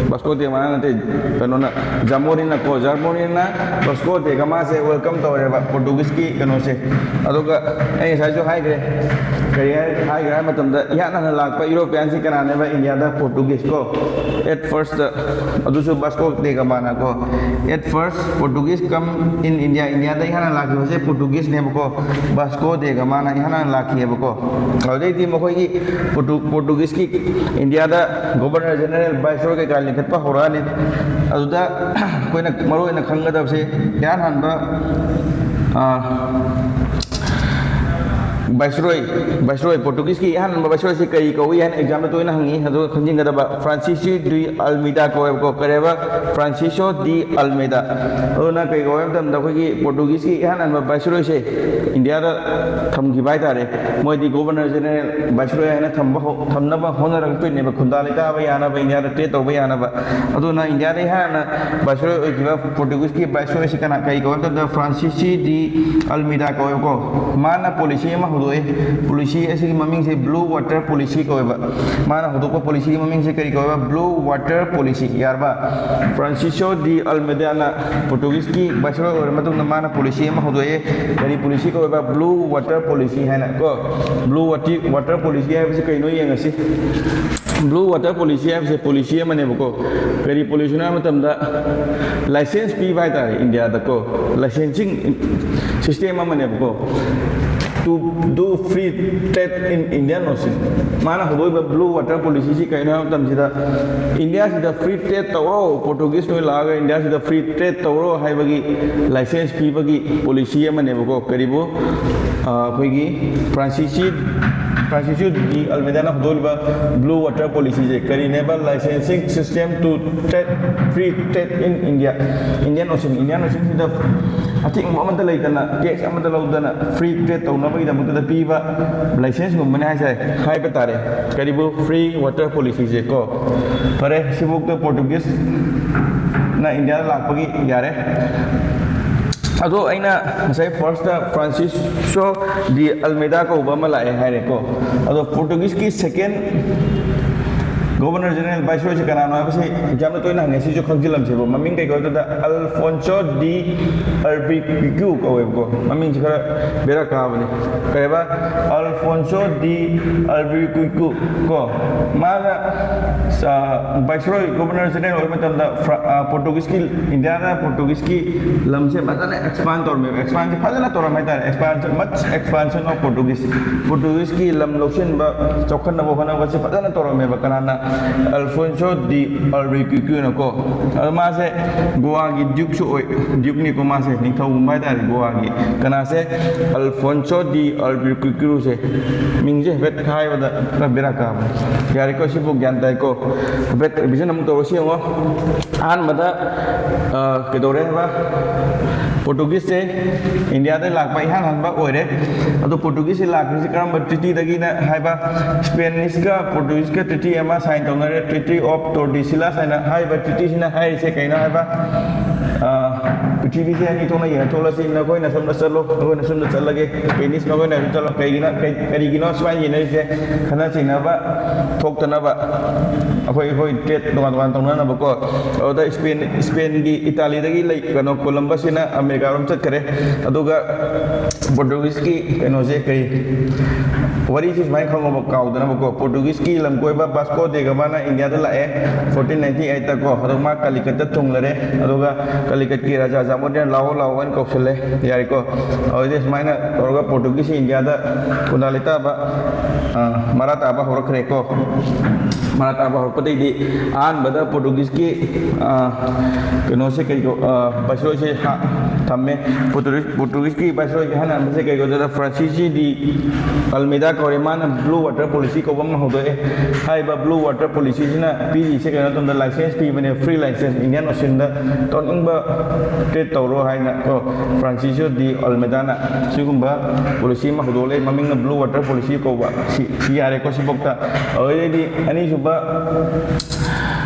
ꯕꯥꯁꯀꯣ ꯗꯦ ꯒꯥꯃꯥꯅ ꯅꯠꯇꯦ, ꯀꯩꯅꯣꯅ, ꯖꯥꯃꯣꯔꯤꯟꯅ ꯀꯣ, ꯖꯥꯃꯣꯔꯤꯟꯅ ꯕꯥꯁꯀꯣ ꯗꯦ ꯒꯥꯃꯥꯁꯦ welcome ꯇꯧꯔꯦꯕ, ꯄꯣꯔꯇꯨꯒꯤꯁꯀꯤ ꯀꯩꯅꯣꯁꯦ꯫ ꯑꯗꯨꯒ ꯑꯩ ꯉꯁꯥꯏꯁꯨ ꯍꯥꯏꯈ꯭ꯔꯦ, ꯀꯔꯤ ꯍꯥꯏ- ꯍꯥꯏꯈ꯭ꯔꯦ ꯍꯥꯏꯕ ꯃꯇꯝꯗ, ꯏꯍꯥꯟ ꯍꯥꯟꯅ ꯂꯥꯛꯄ ꯌꯨꯔꯣꯄꯤꯌꯥꯟꯁꯤ ꯀꯅꯥꯅꯦꯕ? ꯏꯟꯗꯤꯌꯥꯗ ꯄꯣꯔꯇꯨꯒꯤꯁ ꯀꯣ꯫ At first, ꯑꯗꯨꯁꯨ ꯕꯥꯁꯀꯣ ꯗꯦ ꯒꯥꯃꯥꯅ ꯀꯣ꯫ At first, Portuguese come in India. ꯏꯟꯗꯤꯌꯥꯗ ꯏꯍꯥꯟ ꯍꯥꯟꯅ ꯂꯥꯛꯈꯤꯕꯁꯦ ꯄꯣꯔꯇꯨꯒꯤꯁꯅꯦꯕꯀꯣ꯫ ꯕꯥꯁꯀꯣ ꯗꯦ ꯒꯥꯃꯥꯅ ꯏꯍꯥꯟ ꯍꯥꯟꯅ ꯂꯥꯛꯈꯤꯑꯕꯀꯣ꯫ ꯑꯗꯨꯗꯩꯗꯤ ꯃꯈꯣꯏꯒꯤ ꯄꯣꯔꯇꯨ- ꯄꯣꯔꯇꯨꯒꯤꯁꯀꯤ ꯏꯟꯗꯤꯌꯥꯗ ꯒꯣꯕꯔꯅꯔ ꯖꯦꯅꯔꯦꯜ, ꯚꯥꯏꯁꯔꯣꯏ ꯀꯩꯀꯥ ꯂꯤꯡꯈꯠꯄ ꯍꯧꯔꯛꯑꯅꯤ꯫ ꯑꯗꯨꯗ ꯑꯩꯈꯣꯏꯅ ꯃꯔꯨ ꯑꯣꯏꯅ ꯈꯪꯒꯗꯕꯁꯦ, ꯏꯍꯥꯟ ꯍꯥꯟꯕ, ꯑ, ꯚꯥꯏꯁꯔꯣꯏ, ꯚꯥꯏꯁꯔꯣꯏ, ꯄꯣꯔꯇꯨꯒꯤꯁꯀꯤ ꯏꯍꯥꯟ ꯍꯥꯟꯕ ꯚꯥꯏꯁꯔꯣꯏꯁꯤ ꯀꯔꯤ ꯀꯧꯏ ꯍꯥꯏꯅ ꯑꯦꯛꯖꯥꯝꯗ ꯇꯣꯏꯅ ꯍꯪꯉꯤ, ꯑꯗꯨꯒ ꯈꯪꯖꯤꯟꯒꯗꯕ, ꯐ꯭ꯔꯥꯟꯁꯤꯁꯤ ꯗꯤ ꯑꯜꯃꯤꯗꯥ ꯀꯧꯋꯦꯕꯀꯣ꯫ ꯀꯔꯤ ꯍꯥꯏꯕ? ꯐ꯭ꯔꯥꯟꯁꯤꯁꯣ ꯗꯤ ꯑꯜꯃꯤꯗꯥ꯫ ꯑꯗꯨꯅ ꯀꯩ ꯀꯧꯋꯦ ꯍꯥꯏꯕ ꯃꯇꯝꯗ, ꯑꯩꯈꯣꯏꯒꯤ ꯄꯣꯔꯇꯨꯒꯤꯁꯀꯤ ꯏꯍꯥꯟ ꯍꯥꯟꯕ ꯚꯥꯏꯁꯔꯣꯏꯁꯦ ꯏꯟꯗꯤꯌꯥꯗ ꯊꯝꯈꯤꯕ ꯍꯥꯏꯇꯥꯔꯦ꯫ ꯃꯣꯏꯗꯤ ꯒꯣꯕꯔꯅꯔ ꯖꯦꯅꯔꯦꯜ, ꯚꯥꯏꯁꯔꯣꯏ ꯍꯥꯏꯅ ꯊꯝꯕ ꯍꯧ- ꯊꯝꯅꯕ ꯍꯣꯠꯅꯔꯛꯇꯣꯏꯅꯦꯕ, ꯈꯨꯟꯗꯥ ꯂꯩꯇꯥꯕ ꯌꯥꯅꯕ, ꯏꯟꯗꯤꯌꯥꯗ ꯇ꯭ꯔꯦꯠ ꯇꯧꯕ ꯌꯥꯅꯕ꯫ ꯑꯗꯨꯅ ꯏꯟꯗꯤꯌꯥꯗ ꯏꯍꯥꯟ ꯍꯥꯟꯅ ꯚꯥꯏꯁꯔꯣꯏ ꯑꯣꯏꯈꯤꯕ ꯄꯣꯔꯇꯨꯒꯤꯁꯀꯤ ꯚꯥꯏꯁꯔꯣꯏꯁꯤ ꯀꯅꯥ, ꯀꯔꯤ ꯀꯧꯋꯦ ꯍꯥꯏꯕ ꯃꯇꯝꯗ, ꯐ꯭ꯔꯥꯟꯁꯤꯁꯤ ꯗꯤ ꯑꯜꯃꯤꯗꯥ ꯀꯧꯋꯦꯕꯀꯣ꯫ ꯃꯥꯅ ꯄꯣꯂꯤꯁꯤ ꯑꯃ ꯍꯧꯗꯣꯛꯑꯦ꯫ ꯄꯣꯂꯤꯁꯤ ꯑꯁꯤꯒꯤ ꯃꯃꯤꯡꯁꯦ ꯕ꯭ꯂꯨ ꯋꯥꯇꯔ ꯄꯣꯂꯤꯁꯤ ꯀꯧꯋꯦꯕ꯫ ꯃꯥꯅ ꯍꯧꯗꯣꯛꯄ ꯄꯣꯂꯤꯁꯤꯒꯤ ꯃꯃꯤꯡꯁꯦ ꯀꯔꯤ ꯀꯧꯋꯦꯕ? Blue water policy. ꯌꯥꯔꯕ? ꯐ꯭ꯔꯥꯟꯁꯤꯁꯣ ꯗꯤ ꯑꯜꯃꯤꯗꯥꯅ ꯄꯣꯔꯇꯨꯒꯤꯁꯀꯤ ꯚꯥꯏꯁꯔꯣꯏ ꯑꯣꯏꯔ ꯃꯇꯨꯡꯗ ꯃꯥꯅ ꯄꯣꯂꯤꯁꯤ ꯑꯃ ꯍꯧꯗꯣꯛꯑꯦ꯫ ꯀꯔꯤ ꯄꯣꯂꯤꯁꯤ ꯀꯧꯋꯦꯕ? ꯕ꯭ꯂꯨ ꯋꯥꯇꯔ ꯄꯣꯂꯤꯁꯤ ꯍꯥꯏꯅ ꯀꯣ꯫ ꯕ꯭ꯂꯨ ꯋꯥꯇꯤ- ꯋꯥꯇꯔ ꯄꯣꯂꯤꯁꯤ ꯍꯥꯏꯕꯁꯤ ꯀꯩꯅꯣ ꯌꯦꯡꯉꯁꯤ꯫ ꯕ꯭ꯂꯨ ꯋꯥꯇꯔ ꯄꯣꯂꯤꯁꯤ ꯍꯥꯏꯕꯁꯦ ꯄꯣꯂꯤꯁꯤ ꯑꯃꯅꯦꯕꯀꯣ꯫ ꯀꯔꯤ ꯄꯣꯂꯤꯁꯤꯅꯣ ꯍꯥꯏꯕ ꯃꯇꯝꯗ, ꯂꯥꯏꯁꯦꯟꯁ ꯄꯤꯕ ꯍꯥꯏꯇꯥꯔꯦ ꯏꯟꯗꯤꯌꯥꯗꯀꯣ꯫ ꯂꯥꯏꯁꯦꯟꯁꯤꯡ system ꯑꯃꯅꯦꯕꯀꯣ꯫ to do free trade in Indian Ocean. ꯃꯥꯅ ꯍꯧꯗꯣꯛꯏꯕ blue water policy ꯁꯤ ꯀꯩꯅꯣ ꯍꯥꯏꯕ ꯃꯇꯝꯁꯤꯗ, ꯏꯟꯗꯤꯌꯥꯁꯤꯗ free trade ꯇꯧꯔꯣ, ꯄꯣꯔꯇꯨꯒꯤꯁ ꯅꯣꯏ ꯂꯥꯛꯑꯒ ꯏꯟꯗꯤꯌꯥꯁꯤꯗ free trade ꯇꯧꯔꯣ ꯍꯥꯏꯕꯒꯤ license ꯄꯤꯕꯒꯤ policy ꯑꯃꯅꯦꯕꯀꯣ꯫ ꯀꯔꯤꯕꯨ, ꯑ, ꯑꯩꯈꯣꯏꯒꯤ ꯐ꯭ꯔꯥꯟꯁꯤꯁꯤ, ꯐ꯭ꯔꯥꯟꯁꯤꯁꯤꯌꯣ ꯗꯤ ꯑꯜꯃꯦꯗꯥꯅ ꯍꯧꯗꯣꯛꯂꯤꯕ blue water policy say ꯀꯔꯤꯅꯦꯕ? Licensing system to trade, free trade in India, Indian Ocean, Indian Ocean ꯁꯤꯗ ꯑꯊꯤꯡꯕ ꯑꯃꯠꯇ ꯂꯩꯇꯅ, tax ꯑꯃꯠꯇ ꯂꯧꯗꯅ free trade ꯇꯧꯅꯕꯒꯤꯗꯃꯛꯇꯗ ꯄꯤꯕ license ꯀꯨꯝꯕꯅꯦ ꯍꯥꯏꯁꯦ, ꯍꯥꯏꯕ ꯇꯥꯔꯦ꯫ ꯀꯔꯤꯕꯨ? Free water policy ꯁꯦ ꯀꯣ꯫ ꯐꯔꯦ, ꯁꯤꯐꯥꯎꯗ ꯄꯣꯔꯇꯨꯒꯤꯁꯅ ꯏꯟꯗꯤꯌꯥꯗ ꯂꯥꯛꯄꯒꯤ ꯌꯥꯔꯦ꯫ ꯑꯗꯣ ꯑꯩꯅ ꯉꯁꯥꯏ first ꯐ꯭ꯔꯥꯟꯁꯤꯁꯣ ꯗꯤ ꯑꯜꯃꯦꯗꯥ ꯀꯧꯕ ꯑꯃ ꯂꯥꯛꯑꯦ ꯍꯥꯏꯔꯦꯀꯣ꯫ ꯑꯗꯣ ꯄꯣꯔꯇꯨꯒꯤꯁꯀꯤ second Governor General, Viceroy ꯁꯦ ꯀꯅꯥꯅꯣ ꯍꯥꯏꯕꯁꯤ exam ꯗ ꯇꯣꯏꯅ ꯍꯪꯉꯦ, ꯁꯤꯁꯨ ꯈꯪꯖꯤꯜꯂꯝꯁꯦꯕ꯫ ꯃꯃꯤꯡ ꯀꯩ ꯀꯧꯏ ꯍꯥꯏꯕꯗ ꯑꯜꯐꯣꯟꯁꯣ ꯗꯤ ꯑꯜꯕꯤꯀ꯭ꯌꯨ ꯀꯧꯋꯦꯕꯀꯣ꯫ ꯃꯃꯤꯡꯁꯦ ꯈꯔ ꯕꯦꯔꯥ ꯀꯥꯕꯅꯤ꯫ ꯀꯩꯕ? ꯑꯜꯐꯣꯟꯁꯣ ꯗꯤ ꯑꯜꯕꯤꯀ꯭ꯌꯨ ꯀꯣ꯫ ꯃꯥꯅ, ꯑ, Viceroy, Governor General ꯑꯣꯏꯕ ꯃꯇꯝꯗ ꯐ꯭ꯔ-, ꯑ, ꯄꯣꯔꯇꯨꯒꯤꯁꯀꯤ, ꯏꯟꯗꯤꯌꯥꯅ ꯄꯣꯔꯇꯨꯒꯤꯁꯀꯤ ꯂꯝꯁꯦ ꯐꯖꯅ expand ꯇꯧꯔꯝꯃꯦꯕ꯫ Expand ꯁꯦ ꯐꯖꯅ ꯇꯧꯔꯝꯃꯦ ꯍꯥꯏꯇꯥꯔꯦ꯫ Expansion, much expansion of Portuguese, ꯄꯣꯔꯇꯨꯒꯤꯁꯀꯤ ꯂꯝ ꯂꯧꯁꯤꯟꯕ, ꯆꯥꯎꯈꯠꯅꯕ ꯍꯣꯠꯅꯕꯁꯦ ꯐꯖꯅ ꯇꯧꯔꯝꯃꯦꯕ꯫ ꯀꯅꯥꯅ? ꯑꯜꯐꯣꯟꯁꯣ ꯗꯤ ꯑꯜꯕꯤꯀ꯭ꯌꯨꯀ꯭ꯌꯨꯅꯀꯣ꯫ ꯑꯗꯣ ꯃꯥꯁꯦ ꯒꯣꯋꯥꯒꯤ duke ꯁꯨ ꯑꯣꯏ, duke ꯅꯤꯀꯣ ꯃꯥꯁꯦ, ꯅꯤꯡꯊꯧꯒꯨꯝꯕ ꯍꯥꯏꯇꯥꯔꯦ ꯒꯣꯋꯥꯒꯤ꯫ ꯀꯅꯥꯁꯦ? ꯑꯜꯐꯣꯟꯁꯣ ꯗꯤ ꯑꯜꯕꯤꯀ꯭ꯌꯨꯀ꯭ꯌꯨꯁꯦ꯫ ꯃꯤꯡꯁꯦ ꯍꯥꯏꯐꯦꯠ ꯍꯥꯏꯕꯗ ꯈꯔ ꯕꯦꯔꯥ ꯀꯥꯕꯅꯤ꯫ ꯌꯥꯔꯦꯀꯣ, ꯁꯤꯕꯨ ꯒ꯭ꯌꯥꯟ ꯇꯥꯏꯀꯣ? ꯍꯥꯏꯐꯦꯠ revision ꯑꯃꯨꯛ ꯇꯧꯔꯁꯤ ꯌꯦꯡꯉꯣ꯫ ꯑꯍꯥꯟꯕꯗ, ꯑ, ꯀꯩꯗꯧꯔꯦ ꯍꯥꯏꯕ? ꯄꯣꯔꯇꯨꯒꯤꯁꯁꯦ ꯏꯟꯗꯤꯌꯥꯗ ꯂꯥꯛꯄ ꯏꯍꯥꯟ ꯍꯥꯟꯕ ꯑꯣꯏꯔꯦ꯫ ꯑꯗꯣ ꯄꯣꯔꯇꯨꯒꯤꯁꯁꯦ ꯂꯥꯛꯈ꯭ꯔꯤꯁꯦ ꯀꯔꯝꯕ treaty ꯗꯒꯤꯅ ꯍꯥꯏꯕ? Spainishꯀ Portugueseꯀ treaty ꯑꯃ sign ꯇꯧꯅꯔꯦ, Treaty of Tordesillas ꯍꯥꯏꯅ꯫ ꯍꯥꯏꯔꯤꯕ treaty ꯁꯤꯅ ꯍꯥꯏꯔꯤꯁꯦ ꯀꯩꯅꯣ ꯍꯥꯏꯕ? ꯑ, ꯄ꯭ꯔꯤꯊꯤꯕꯤꯁꯦ ꯑꯅꯤ ꯊꯣꯛꯅ ꯌꯦꯡꯊꯣꯛꯂꯁꯤ, ꯅꯈꯣꯏꯅ ꯁꯣꯝꯗ ꯆꯠꯂꯣ, ꯅꯈꯣꯏꯅ ꯁꯣꯝꯗ ꯆꯠꯂꯒꯦ, Spanish ꯅꯈꯣꯏꯅ ꯑꯗꯨꯝ ꯆꯠꯂꯣ꯫ ꯀꯩꯒꯤꯅ-, ꯀꯩ-, ꯀꯔꯤꯒꯤꯅꯣ ꯁꯨꯃꯥꯏꯅ ꯌꯦꯡꯅꯔꯤꯁꯦ? ꯈꯠꯅ ꯆꯩꯅꯕ ꯊꯣꯛꯇꯅꯕ, ꯑꯩꯈꯣꯏ, ꯑꯩꯈꯣꯏ trade ꯇꯣꯉꯥꯟ ꯇꯣꯉꯥꯟ ꯇꯧꯅꯅꯕꯀꯣ꯫ ꯑꯗꯨꯗ Spain, Spainꯒꯤ, Italyꯗꯒꯤ ꯂꯩ, ꯀꯩꯅꯣ, Columbusꯁꯤꯅ Americaꯔꯣꯝ ꯆꯠꯈꯔꯦ꯫ ꯑꯗꯨꯒ Portugueseꯀꯤ ꯀꯩꯅꯣꯁꯦ ꯀꯔꯤ? ꯋꯥꯔꯤꯁꯤ ꯁꯨꯃꯥꯏꯅ ꯈꯪꯉꯣꯕ, ꯀꯥꯎꯗꯅꯕꯀꯣ꯫ Portugueseꯀꯤ ꯂꯝ ꯀꯣꯏꯕ Vasco da Gamana ꯏꯟꯗꯤꯌꯥꯗ ꯂꯥꯛꯑꯦ fourteen ninety eightꯇꯀꯣ꯫ ꯑꯗꯣ ꯃꯥ ꯀꯂꯤꯀꯠꯇ ꯊꯨꯡꯂꯔꯦ꯫ ꯑꯗꯨꯒ ꯀꯂꯤꯀꯠꯀꯤ ꯔꯥꯖꯥ ꯃꯣꯗꯦꯜ ꯂꯥꯛꯑꯣ ꯂꯥꯛꯑꯣ ꯍꯥꯏꯅ ꯀꯧꯁꯜꯂꯦ꯫ ꯌꯥꯔꯦꯀꯣ? ꯑꯗꯨꯗꯤ ꯁꯨꯃꯥꯏꯅ ꯇꯧꯔꯒ ꯄꯣꯔꯇꯨꯒꯤꯁꯁꯤ ꯏꯟꯗꯤꯌꯥꯗ ꯈꯨꯟꯗꯥ ꯂꯩꯇꯥꯕ, ꯑ, ꯃꯔꯥ ꯇꯥꯕ ꯍꯧꯔꯛꯈ꯭ꯔꯦꯀꯣ꯫ ꯃꯔꯥ ꯇꯥꯕ ꯍꯧꯔꯛꯄꯗꯩꯗꯤ ꯑꯍꯥꯟꯕꯗ ꯄꯣꯔꯇꯨꯒꯤꯁꯀꯤ, ꯑ, ꯀꯩꯅꯣꯁꯦ ꯀꯩꯗꯣ, ꯑ, ꯚꯥꯏꯁꯔꯣꯏꯁꯦ ꯍꯥ-, ꯊꯝꯃꯦ꯫ ꯄꯣꯔꯇꯨꯒꯤꯁ-, ꯄꯣꯔꯇꯨꯒꯤꯁꯀꯤ ꯚꯥꯏꯁꯔꯣꯏꯒꯤ ꯑꯍꯥꯟꯕꯁꯦ ꯀꯩ ꯀꯧꯗꯣꯏꯅꯣ? ꯐ꯭ꯔꯥꯟꯁꯤꯁꯤ ꯗꯤ ꯑꯜꯃꯦꯗꯥ ꯀꯧꯔꯦ꯫ ꯃꯥꯅ ꯕ꯭ꯂꯨ ꯋꯥꯇꯔ ꯄꯣꯂꯤꯁꯤ ꯀꯧꯕ ꯑꯃ ꯍꯧꯗꯣꯛꯑꯦ꯫ ꯍꯥꯏꯔꯤꯕ ꯕ꯭ꯂꯨ ꯋꯥꯇꯔ ꯄꯣꯂꯤꯁꯤꯁꯤꯅ ꯄꯤꯔꯤꯁꯦ ꯀꯩꯅꯣ ꯃꯇꯝꯗ ꯂꯥꯏꯁꯦꯟꯁ ꯄꯤꯕꯅꯦ, ꯐ꯭ꯔꯤ ꯂꯥꯏꯁꯦꯟꯁ, ꯏꯟꯗꯤꯌꯥꯟ ꯑꯣꯁꯤꯟꯗ ꯇꯧꯅꯤꯡꯕ ꯇ꯭ꯔꯦꯠ ꯇꯧꯔꯣ ꯍꯥꯏꯅ ꯀꯣ, ꯐ꯭ꯔꯥꯟꯁꯤꯁꯤꯑꯣ ꯗꯤ ꯑꯜꯃꯦꯗꯥꯅ ꯁꯤꯒꯨꯝꯕ ꯄꯣꯂꯤꯁꯤ ꯑꯃ ꯍꯧꯗꯣꯛꯂꯦ, ꯃꯃꯤꯡꯅ ꯕ꯭ꯂꯨ ꯋꯥꯇꯔ ꯄꯣꯂꯤꯁꯤ ꯀꯧꯕ꯫ ꯁꯤ, ꯁꯤ ꯌꯥꯔꯦꯀꯣ, ꯁꯤꯐꯧꯇ꯫ ꯑꯗꯨꯗꯩꯗꯤ ꯑꯅꯤꯁꯨꯕ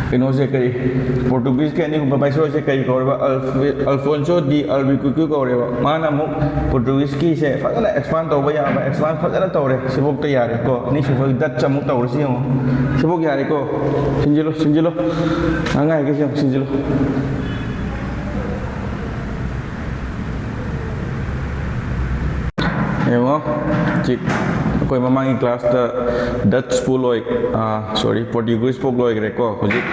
ꯀꯩꯅꯣꯁꯦ ꯀꯔꯤ, ꯄꯣꯔꯇꯨꯒꯤꯁꯀꯤ ꯑꯅꯤꯁꯨꯕ ꯚꯥꯏꯁꯔꯣꯏꯁꯦ ꯀꯔꯤ ꯀꯧꯔꯦꯕ? ꯑꯜꯐ-, ꯑꯜꯐꯣꯟꯁꯣ ꯗꯤ ꯑꯜꯕꯤꯀꯨꯀ꯭ꯌꯨ ꯀꯧꯔꯦꯕ꯫ ꯃꯥꯅ ꯑꯃꯨꯛ ꯄꯣꯔꯇꯨꯒꯤꯁꯀꯤꯁꯦ ꯐꯖꯅ ꯑꯦꯛꯁꯄꯥꯟ ꯇꯧꯕ ꯌꯥꯕ, ꯑꯦꯛꯁꯄꯥꯟ ꯐꯖꯅ ꯇꯧꯔꯦ꯫ ꯁꯤꯐꯧꯇ ꯌꯥꯔꯦꯀꯣ꯫ ꯑꯅꯤꯁꯨꯕ ꯗꯠꯁ ꯑꯃꯨꯛ ꯇꯧꯔꯁꯤ ꯌꯦꯡꯉꯣ꯫ ꯁꯤꯐꯧ ꯌꯥꯔꯦꯀꯣ꯫ ꯁꯤꯟꯖꯤꯜꯂꯣ, ꯁꯤꯟꯖꯤꯜꯂꯣ꯫ ꯑꯉꯥꯡ ꯍꯥꯏꯒꯦꯁꯦ ꯌꯦꯡꯉꯣ, ꯁꯤꯟꯖꯤꯜꯂꯣ꯫ ꯌꯦꯡꯉꯣ, ꯍꯧꯖꯤꯛ ꯑꯩꯈꯣꯏ ꯃꯃꯥꯡꯒꯤ ꯀ꯭ꯂꯥꯁꯇ ꯗꯠꯁꯄꯨ ꯂꯣꯏ, ꯑꯥ, ꯁꯣꯔꯤ, ꯄꯣꯔꯇꯨꯒꯤꯁꯄꯨ ꯂꯣꯏꯈ꯭ꯔꯦꯀꯣ꯫ ꯍꯧꯖꯤꯛ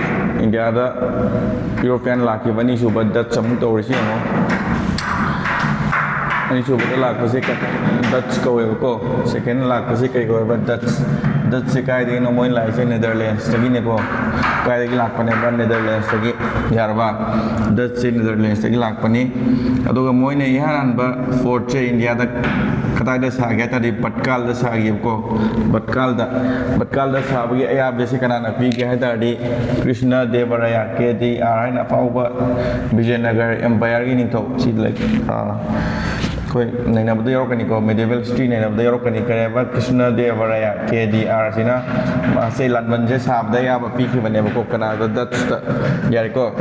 ꯏꯟꯗꯤꯌꯥꯗ ꯌꯨꯔꯣꯄꯤꯌꯥꯟ ꯂꯥꯛꯈꯤꯕ ꯑꯅꯤꯁꯨꯕ ꯗꯠꯁ ꯑꯃꯨꯛ ꯇꯧꯔꯤꯁꯤ ꯌꯦꯡꯉꯣ꯫ ꯑꯅꯤꯁꯨꯕꯗ ꯂꯥꯛꯄꯁꯦ ꯀ-, ꯗꯠꯁ ꯀꯧꯋꯦꯕꯀꯣ꯫ ꯁꯦꯀꯦꯟ ꯂꯥꯛꯄꯁꯦ ꯀꯩ ꯀꯧꯋꯦꯕ? ꯗꯠꯁ꯫ ꯗꯠꯁꯁꯦ ꯀꯥꯏꯗꯒꯤꯅꯣ? ꯃꯣꯏꯅ ꯂꯥꯛꯏꯁꯦ ꯅꯦꯗꯔꯂꯦꯟꯁꯇꯒꯤꯅꯦꯀꯣ꯫ ꯀꯥꯏꯗꯒꯤ ꯂꯥꯛꯄꯅꯦꯕ? ꯅꯦꯗꯔꯂꯦꯟꯁꯇꯒꯤ꯫ ꯌꯥꯔꯕ? ꯗꯠꯁꯁꯦ ꯅꯦꯗꯔꯂꯦꯟꯁꯇꯒꯤ ꯂꯥꯛꯄꯅꯤ꯫ ꯑꯗꯨꯒ ꯃꯣꯏꯅ ꯏꯍꯥꯟ ꯍꯥꯟꯕ ꯐꯣꯔꯠꯁꯦ ꯏꯟꯗꯤꯌꯥꯗ ꯀꯗꯥꯏꯗ ꯁꯥꯒꯦ ꯍꯥꯏ ꯇꯥꯔꯗꯤ ꯚꯠꯀꯥꯜꯗ ꯁꯥꯈꯤꯕꯀꯣ꯫ ꯚꯠꯀꯥꯜꯗ, ꯚꯠꯀꯥꯜꯗ ꯁꯥꯕꯒꯤ ꯑꯌꯥꯕꯁꯦ ꯀꯅꯥꯅ ꯄꯤꯒꯦ ꯍꯥꯏ ꯇꯥꯔꯗꯤ, ꯀ꯭ꯔꯤꯁꯅ ꯗꯦꯕꯔꯥꯌꯥ, ꯀꯦ ꯗꯤ ꯑꯥꯔ ꯍꯥꯏꯅ ꯑꯐꯥꯎꯕ ꯕꯤꯖꯌꯅꯒꯔ ꯑꯦꯝꯄꯥꯌꯔꯒꯤ ꯅꯤꯡꯊꯧ, ꯁꯤ ꯂꯩ-, ꯑ, ꯑꯩꯈꯣꯏ ꯅꯩꯅꯕꯗ ꯌꯥꯎꯔꯛꯀꯅꯤꯀꯣ, medieval history ꯅꯩꯅꯕꯗ ꯌꯥꯎꯔꯛꯀꯅꯤ꯫ ꯀꯔꯤ ꯍꯥꯏꯕ? ꯀ꯭ꯔꯤꯁꯅ ꯗꯦꯕꯔꯥꯌꯥ, ꯀꯦ ꯗꯤ ꯑꯥꯔ ꯁꯤꯅ ꯃꯥꯁꯦ ꯂꯥꯟꯕꯟꯁꯦ ꯁꯥꯕꯗ ꯑꯌꯥꯕ ꯄꯤꯈꯤꯕꯅꯦꯕꯀꯣ꯫ ꯀꯅꯥꯗ? ꯗꯠꯁꯇ꯫ ꯌꯥꯔꯦꯀꯣ?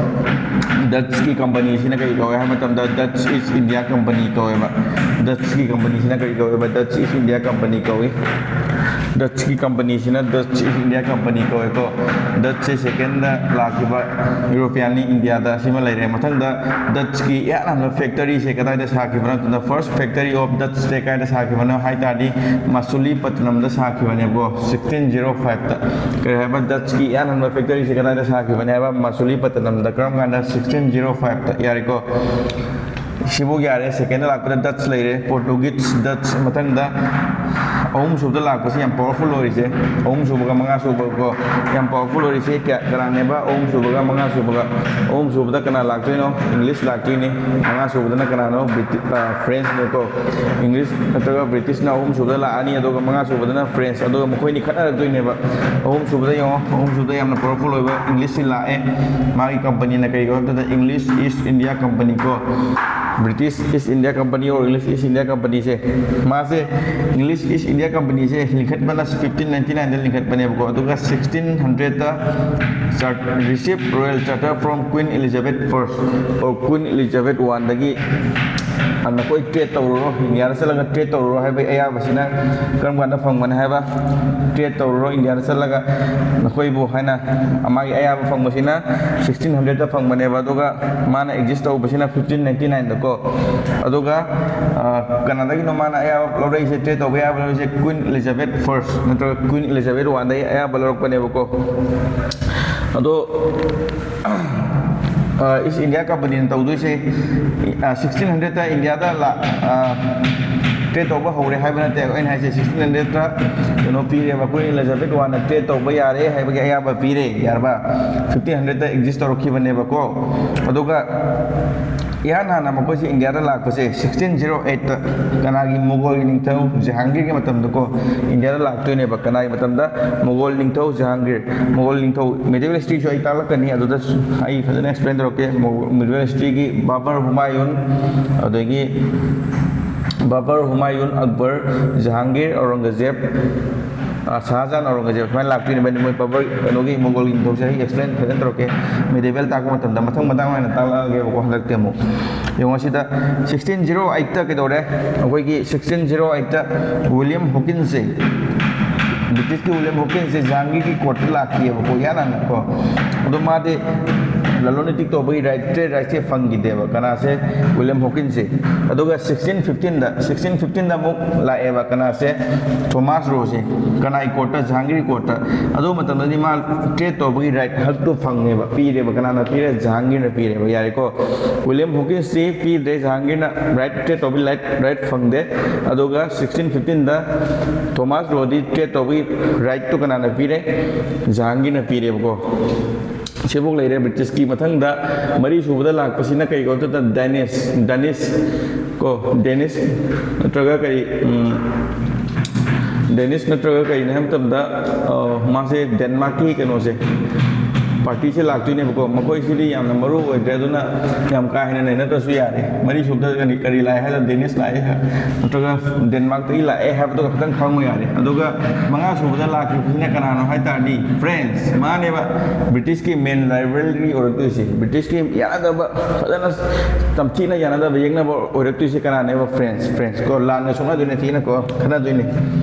ꯗꯠꯁꯀꯤ ꯀꯝꯄꯅꯤꯁꯤꯅ ꯀꯔꯤ ꯀꯧꯋꯦ ꯍꯥꯏꯕ ꯃꯇꯝꯗ, Dutch East India Company ꯀꯧꯋꯦꯕ꯫ ꯗꯠꯁꯀꯤ ꯀꯝꯄꯅꯤꯁꯤꯅ ꯀꯔꯤ ꯀꯧꯋꯦꯕ? ꯗꯠꯁ ꯏꯁ ꯏꯟꯗꯤꯌꯥ ꯀꯝꯄꯅꯤ ꯀꯧꯏ꯫ ꯗꯠꯁꯀꯤ ꯀꯝꯄꯅꯤꯁꯤꯅ that's is India company ꯀꯧꯋꯦꯀꯣ꯫ ꯗꯠꯁꯁꯦ second ꯂꯥꯛꯈꯤꯕ ꯌꯨꯔꯣꯄꯤꯌꯥꯟꯅꯤ ꯏꯟꯗꯤꯌꯥꯗ꯫ ꯁꯤꯃ ꯂꯩꯔꯦ꯫ ꯃꯊꯪꯗ ꯗꯠꯁꯀꯤ ꯏꯍꯥꯟ ꯍꯥꯟꯕ ꯐꯦꯛꯇꯔꯤꯁꯦ ꯀꯗꯥꯏꯗ ꯁꯥꯈꯤꯕꯅꯣ? The first factory of Dutch ꯁꯦ ꯀꯗꯥꯏꯗ ꯁꯥꯈꯤꯕꯅꯣ ꯍꯥꯏ ꯇꯥꯔꯗꯤ ꯃꯁꯨꯂꯤꯄꯇꯅꯝꯗ ꯁꯥꯈꯤꯕꯅꯦꯕꯀꯣ, ꯁꯤꯛꯁꯇꯤꯟ ꯖꯤꯔꯣ ꯐꯥꯏꯚꯇ꯫ ꯀꯔꯤ ꯍꯥꯏꯕ? ꯗꯠꯁꯀꯤ ꯏꯍꯥꯟ ꯍꯥꯟꯕ ꯐꯦꯛꯇꯔꯤꯁꯦ ꯀꯗꯥꯏꯗ ꯁꯥꯈꯤꯕꯅꯦ ꯍꯥꯏꯕ? ꯃꯁꯨꯂꯤꯄꯇꯅꯝꯗ꯫ ꯀꯔꯝ ꯀꯥꯟꯗ? ꯁꯤꯛꯁꯇꯤꯟ ꯖꯤꯔꯣ ꯐꯥꯏꯚꯇ꯫ ꯌꯥꯔꯦꯀꯣ? ꯁꯤꯕꯨ ꯌꯥꯔꯦ꯫ ꯁꯦꯀꯦꯟꯗ ꯂꯥꯛꯄꯗ ꯗꯠꯁ ꯂꯩꯔꯦ, ꯄꯣꯔꯇꯨꯒꯤꯁ, ꯗꯠꯁ꯫ ꯃꯊꯪꯗ ꯑꯍꯨꯝꯁꯨꯕꯗ ꯂꯥꯛꯄꯁꯤ ꯌꯥꯝ ꯄꯋꯥꯔꯐꯨꯜ ꯑꯣꯏꯔꯤꯁꯦ, ꯑꯍꯨꯝꯁꯨꯕꯒ ꯃꯉꯥꯁꯨꯕꯀꯣ, ꯌꯥꯝ ꯄꯋꯥꯔꯐꯨꯜ ꯑꯣꯏꯔꯤꯁꯦ ꯀꯌꯥ, ꯀꯅꯥꯅꯦꯕ? ꯑꯍꯨꯝꯁꯨꯕꯒ ꯃꯉꯥꯁꯨꯕꯒ꯫ ꯑꯍꯨꯝꯁꯨꯕꯗ ꯀꯅꯥ ꯂꯥꯛꯇꯣꯏꯅꯣ? ꯏꯪꯂꯤꯁ ꯂꯥꯛꯇꯣꯏꯅꯤ꯫ ꯃꯉꯥꯁꯨꯕꯗꯅ ꯀꯅꯥꯅꯣ? ꯕ꯭ꯔꯤꯇꯤ-, ꯑ, ꯐ꯭ꯔꯦꯟꯁꯅꯦꯀꯣ꯫ ꯏꯪꯂꯤꯁ ꯅꯠꯇ꯭ꯔꯒ ꯕ꯭ꯔꯤꯇꯤꯁꯅ ꯑꯍꯨꯝꯁꯨꯕꯗ ꯂꯥꯛꯑꯅꯤ, ꯑꯗꯨꯒ ꯃꯉꯥꯁꯨꯕꯗꯅ ꯐ꯭ꯔꯦꯟꯁ꯫ ꯑꯗꯨꯒ ꯃꯈꯣꯏꯅꯤ ꯈꯠꯅꯔꯛꯇꯣꯏꯅꯦꯕ꯫ ꯑꯍꯨꯝꯁꯨꯕꯗ ꯌꯦꯡꯉꯣ, ꯑꯍꯨꯝꯁꯨꯕꯗ ꯌꯥꯝꯅ ꯄꯋꯥꯔꯐꯨꯜ ꯑꯣꯏꯕ ꯏꯪꯂꯤꯁꯁꯤ ꯂꯥꯛꯑꯦ꯫ ꯃꯥꯒꯤ ꯀꯝꯄꯅꯤꯅ ꯀꯔꯤ ꯀꯧꯏ ꯍꯥꯏꯕꯗ English East India Company ꯀꯣ, British East India Company or English East India Companyꯁꯦ, ꯃꯥꯁꯦ English East India Companyꯁꯦ ꯂꯤꯡꯈꯠꯄꯅ ꯐꯤꯐꯇꯤꯟ ꯅꯥꯏꯟꯇꯤ ꯅꯥꯏꯟꯗ ꯂꯤꯡꯈꯠꯄꯅꯦꯕꯀꯣ꯫ ꯑꯗꯨꯒ ꯁꯤꯛꯁꯇꯤꯟ ꯍꯟꯗ꯭ꯔꯦꯠꯇ ꯆꯥꯔ-, receive royal charter from Queen Elizabeth first or Queen Elizabeth ꯋꯥꯟꯗꯒꯤ, ꯑ, ꯅꯈꯣꯏ ꯇ꯭ꯔꯦꯠ ꯇꯧꯔꯨꯔꯣ, ꯏꯟꯗꯤꯌꯥꯗ ꯆꯠꯂꯒ ꯇ꯭ꯔꯦꯠ ꯇꯧꯔꯨꯔꯣ ꯍꯥꯏꯕꯒꯤ ꯑꯌꯥꯕꯁꯤꯅ ꯀꯔꯝ ꯀꯥꯟꯗ ꯐꯪꯕꯅꯦ ꯍꯥꯏꯕ? ꯇ꯭ꯔꯦꯠ ꯇꯧꯔꯨꯔꯣ ꯏꯟꯗꯤꯌꯥꯗ ꯆꯠꯂꯒ ꯅꯈꯣꯏꯕꯨ ꯍꯥꯏꯅ ꯃꯥꯒꯤ ꯑꯌꯥꯕ ꯐꯪꯕꯁꯤꯅ ꯁꯤꯛꯁꯇꯤꯟ ꯍꯟꯗ꯭ꯔꯦꯠꯇ ꯐꯪꯕꯅꯦꯕ꯫ ꯑꯗꯨꯒ ꯃꯥꯅ ꯑꯦꯛꯖꯤꯁ ꯇꯧꯕꯁꯤꯅ ꯐꯤꯐꯇꯤꯟ ꯅꯥꯏꯟꯇꯤ ꯅꯥꯏꯟꯗꯀꯣ꯫ ꯑꯗꯨꯒ, ꯑ, ꯀꯅꯥꯗꯒꯤꯅꯣ ꯃꯥꯅ ꯑꯌꯥꯕ ꯂꯧꯔꯛꯏꯁꯦ, ꯇ꯭ꯔꯦꯠ ꯇꯧꯕ ꯑꯌꯥꯕ ꯂꯧꯔꯛꯏꯁꯦ? Queen Elizabeth first ꯅꯠꯇ꯭ꯔꯒ Queen Elizabeth ꯋꯥꯟꯗꯒꯤ ꯑꯌꯥꯕ ꯂꯧꯔꯛꯄꯅꯦꯕꯀꯣ꯫ ꯑꯗꯣ, ꯑ, East India Companyꯅ ꯇꯧꯗꯣꯏꯁꯦ, ꯑ, ꯁꯤꯛꯁꯇꯤꯟ ꯍꯟꯗ꯭ꯔꯦꯠꯇ ꯏꯟꯗꯤꯌꯥꯗ ꯂꯥ-, ꯑ, ꯇ꯭ꯔꯦꯠ ꯇꯧꯕ ꯍꯧꯔꯦ ꯍꯥꯏꯕ ꯅꯠꯇꯦ꯫ ꯑꯩꯅ ꯍꯥꯏꯁꯦ ꯁꯤꯛꯁꯇꯤꯟ ꯍꯟꯗ꯭ꯔꯦꯠꯇ ꯀꯩꯅꯣ ꯄꯤꯔꯦꯕ, Queen Elizabeth ꯋꯥꯟꯅ ꯇ꯭ꯔꯦꯠ ꯇꯧꯕ ꯌꯥꯔꯦ ꯍꯥꯏꯕꯒꯤ ꯑꯌꯥꯕ ꯄꯤꯔꯦ, ꯌꯥꯔꯕ? ꯐꯤꯐꯇꯤꯟ ꯍꯟꯗ꯭ꯔꯦꯠꯇ ꯑꯦꯛꯖꯤꯁ ꯇꯧꯔꯛꯈꯤꯕꯅꯦꯕꯀꯣ꯫ ꯑꯗꯨꯒ ꯏꯍꯥꯟ ꯍꯥꯟꯅ ꯃꯈꯣꯏꯁꯦ ꯏꯟꯗꯤꯌꯥꯗ ꯂꯥꯛꯄꯁꯦ ꯁꯤꯛꯁꯇꯤꯟ ꯖꯤꯔꯣ ꯑꯩꯠꯇ ꯀꯅꯥꯒꯤ? ꯃꯨꯒꯜꯒꯤ ꯅꯤꯡꯊꯧ ꯖꯍꯥꯡꯒꯤꯔꯒꯤ ꯃꯇꯝꯗꯀꯣ ꯏꯟꯗꯤꯌꯥꯗ ꯂꯥꯛꯇꯣꯏꯅꯦꯕ꯫ ꯀꯅꯥꯒꯤ ꯃꯇꯝꯗ? ꯃꯨꯒꯜ ꯅꯤꯡꯊꯧ ꯖꯍꯥꯡꯒꯤꯔ꯫ ꯃꯨꯒꯜ ꯅꯤꯡꯊꯧ medieval historyꯁꯨ ꯑꯩ ꯇꯥꯛꯂꯛꯀꯅꯤ, ꯑꯗꯨꯗ ꯑꯩ ꯐꯖꯅ explain ꯇꯧꯔꯛꯀꯦ꯫ ꯃꯨ-, medieval historyꯒꯤ ꯕꯥꯕꯔ ꯍꯨꯃꯥꯌꯨꯟ, ꯑꯗꯒꯤ ꯕꯥꯕꯔ ꯍꯨꯃꯥꯌꯨꯟ, ꯑꯛꯕꯔ, ꯖꯍꯥꯡꯒꯤꯔ, ꯑꯧꯔꯪꯒꯖꯦꯕ, ꯁꯍꯥꯖꯍꯥꯟ ꯑꯧꯔꯪꯒꯖꯦꯕ ꯁꯨꯃꯥꯏꯅ ꯂꯥꯛꯇꯣꯏꯅꯦꯕ꯫ ꯃꯣꯏ ꯕꯕꯔ ꯀꯩꯅꯣꯒꯤ ꯃꯣꯒꯣꯜꯒꯤ ꯅꯤꯡꯊꯧꯁꯦ ꯑꯩ ꯑꯦꯛꯁꯄ꯭ꯂꯦꯟ ꯐꯖꯅ ꯇꯧꯔꯛꯀꯦ꯫ ꯃꯤꯗꯦꯕꯦꯜ ꯇꯥꯛꯄ ꯃꯇꯝꯗ ꯃꯊꯪ ꯃꯇꯥꯡ ꯅꯥꯏꯅ ꯇꯥꯛꯂꯛꯑꯒꯦꯕꯀꯣ꯫ ꯍꯟꯗꯛꯇꯤ ꯑꯃꯨꯛ ꯌꯦꯡꯉꯣ ꯁꯤꯗ, ꯁꯤꯛꯁꯇꯤꯟ ꯖꯤꯔꯣ ꯑꯩꯠꯇ ꯀꯩꯗꯧꯔꯦ? ꯑꯩꯈꯣꯏꯒꯤ ꯁꯤꯛꯁꯇꯤꯟ ꯖꯤꯔꯣ ꯑꯩꯠꯇ ꯋꯤꯂꯤꯌꯝ ꯍꯣꯀꯤꯟꯁꯁꯦ, ꯕ꯭ꯔꯤꯇꯤꯁꯀꯤ ꯋꯤꯂꯤꯌꯝ ꯍꯣꯀꯤꯟꯁꯁꯦ ꯖꯍꯥꯡꯒꯤꯔꯒꯤ ꯀꯣꯔꯠꯇ ꯂꯥꯛꯈꯤꯑꯕꯀꯣ, ꯏꯍꯥꯟ ꯍꯥꯟꯅꯀꯣ꯫ ꯑꯗꯣ ꯃꯥꯗꯤ ꯂꯂꯣꯟ ꯏꯇꯤꯛ ꯇꯧꯕꯒꯤ ꯔꯥꯏꯠ, ꯇ꯭ꯔꯦꯠ ꯔꯥꯏꯠꯁꯦ ꯐꯪꯈꯤꯗꯦꯕ꯫ ꯀꯅꯥꯁꯦ? ꯋꯤꯂꯤꯌꯝ ꯍꯣꯀꯤꯟꯁꯁꯦ꯫ ꯑꯗꯨꯒ ꯁꯤꯛꯁꯇꯤꯟ ꯐꯤꯐꯇꯤꯟꯗ, ꯁꯤꯛꯁꯇꯤꯟ ꯐꯤꯐꯇꯤꯟꯗ ꯑꯃꯨꯛ ꯂꯥꯛꯑꯦꯕ꯫ ꯀꯅꯥꯁꯦ? ꯊꯣꯃꯥꯁ ꯔꯣꯁꯦ꯫ ꯀꯅꯥꯒꯤ ꯀꯣꯔꯠꯇ? ꯖꯍꯥꯡꯒꯤꯔꯒꯤ ꯀꯣꯔꯠꯇ꯫ ꯑꯗꯨ ꯃꯇꯝꯗꯗꯤ ꯃꯥ ꯇ꯭ꯔꯦꯠ ꯇꯧꯕꯒꯤ ꯔꯥꯏꯠ, ꯍꯛꯇꯣ ꯐꯪꯉꯦꯕ, ꯄꯤꯔꯦꯕ꯫ ꯀꯅꯥꯅ ꯄꯤꯔꯦ? ꯖꯍꯥꯡꯒꯤꯔꯅ ꯄꯤꯔꯦꯕ꯫ ꯌꯥꯔꯦꯀꯣ? ꯋꯤꯂꯤꯌꯝ ꯍꯣꯀꯤꯟꯁꯇꯤ ꯄꯤꯗ꯭ꯔꯦ, ꯖꯍꯥꯡꯒꯤꯔꯅ ꯔꯥꯏꯠ, ꯇ꯭ꯔꯦꯠ ꯇꯧꯕꯒꯤ ꯔꯥꯏꯠ, ꯔꯥꯏꯠ ꯐꯪꯗꯦ꯫ ꯑꯗꯨꯒ ꯁꯤꯛꯁꯇꯤꯟ ꯐꯤꯐꯇꯤꯟꯗ ꯊꯣꯃꯥꯁ ꯔꯣꯗꯤ ꯇ꯭ꯔꯦꯠ ꯇꯧꯕꯒꯤ ꯔꯥꯏꯠꯇꯨ ꯀꯅꯥꯅ ꯄꯤꯔꯦ? ꯖꯍꯥꯡꯒꯤꯔꯅ ꯄꯤꯔꯦꯕꯀꯣ꯫ ꯁꯤꯕꯨꯛ ꯂꯩꯔꯦ ꯕ꯭ꯔꯤꯇꯤꯁꯀꯤ꯫ ꯃꯊꯪꯗ ꯃꯔꯤ ꯁꯨꯕꯗ ꯂꯥꯛꯄꯁꯤꯅ ꯀꯩ ꯀꯧꯏ ꯍꯥꯏꯕꯗ ꯗꯥꯏꯅꯤꯁ, ꯗꯥꯅꯤꯁ ꯀꯣ, ꯗꯦꯅꯤꯁ ꯅꯠꯇ꯭ꯔꯒ ꯀꯔꯤ, ꯎꯝ, ꯗꯦꯅꯤꯁ ꯅꯠꯇ꯭ꯔꯒ ꯀꯔꯤꯅꯣ ꯍꯥꯏꯕ ꯃꯇꯝꯗ, ꯑ, ꯃꯥꯁꯦ ꯗꯦꯟꯃꯥꯔꯛꯀꯤ ꯀꯩꯅꯣꯁꯦ, ꯄꯥꯔꯇꯤꯁꯦ ꯂꯥꯛꯇꯣꯏꯅꯦꯕꯀꯣ꯫ ꯃꯈꯣꯏꯁꯤꯗꯤ ꯌꯥꯝꯅ ꯃꯔꯨ ꯑꯣꯏꯗ꯭ꯔꯦ, ꯑꯗꯨꯅ ꯌꯥꯝ ꯀꯥ ꯍꯦꯟꯅ ꯅꯩꯅꯗ꯭ꯔꯁꯨ ꯌꯥꯔꯦ꯫ ꯃꯔꯤ ꯁꯨꯕꯗ ꯀꯔꯤ, ꯀꯔꯤ ꯂꯥꯛꯑꯦ ꯍꯥꯏꯕꯗ ꯗꯦꯅꯤꯁ ꯂꯥꯛꯑꯦ ꯍꯥꯏ-, ꯅꯠꯇ꯭ꯔꯒ ꯗꯦꯟꯃꯥꯔꯛꯇꯒꯤ ꯂꯥꯛꯑꯦ ꯍꯥꯏꯕꯗꯣ ꯈꯛꯇꯪ ꯈꯪꯉꯨ ꯌꯥꯔꯦ꯫ ꯑꯗꯨꯒ ꯃꯉꯥ ꯁꯨꯕꯗ ꯂꯥꯛꯈꯤꯕꯁꯤꯅ ꯀꯅꯥꯅꯣ ꯍꯥꯏ ꯇꯥꯔꯗꯤ ꯐ꯭ꯔꯦꯟꯁ, ꯃꯥꯅꯦꯕ ꯕ꯭ꯔꯤꯇꯤꯁꯀꯤ ꯃꯦꯟ ꯔꯥꯏꯕꯦꯜꯔꯤ ꯑꯣꯏꯔꯛꯇꯣꯏꯁꯦ, ꯕ꯭ꯔꯤꯇꯤꯁꯀꯤ ꯌꯥꯅꯗꯕ, ꯐꯖꯅ ꯇꯝꯊꯤꯅ ꯌꯥꯅꯗꯕ, ꯌꯦꯛꯅꯕ ꯑꯣꯏꯔꯛꯇꯣꯏꯁꯦ ꯀꯅꯥꯅꯦꯕ? ꯐ꯭ꯔꯦꯟꯁ, ꯐ꯭ꯔꯦꯟꯁ ꯀꯣ꯫ ꯂꯥꯟꯒ ꯁꯣꯛꯅꯗꯣꯏꯅꯦ, ꯊꯤꯅꯀꯣ ꯈꯠꯅꯗꯣꯏꯅꯦ꯫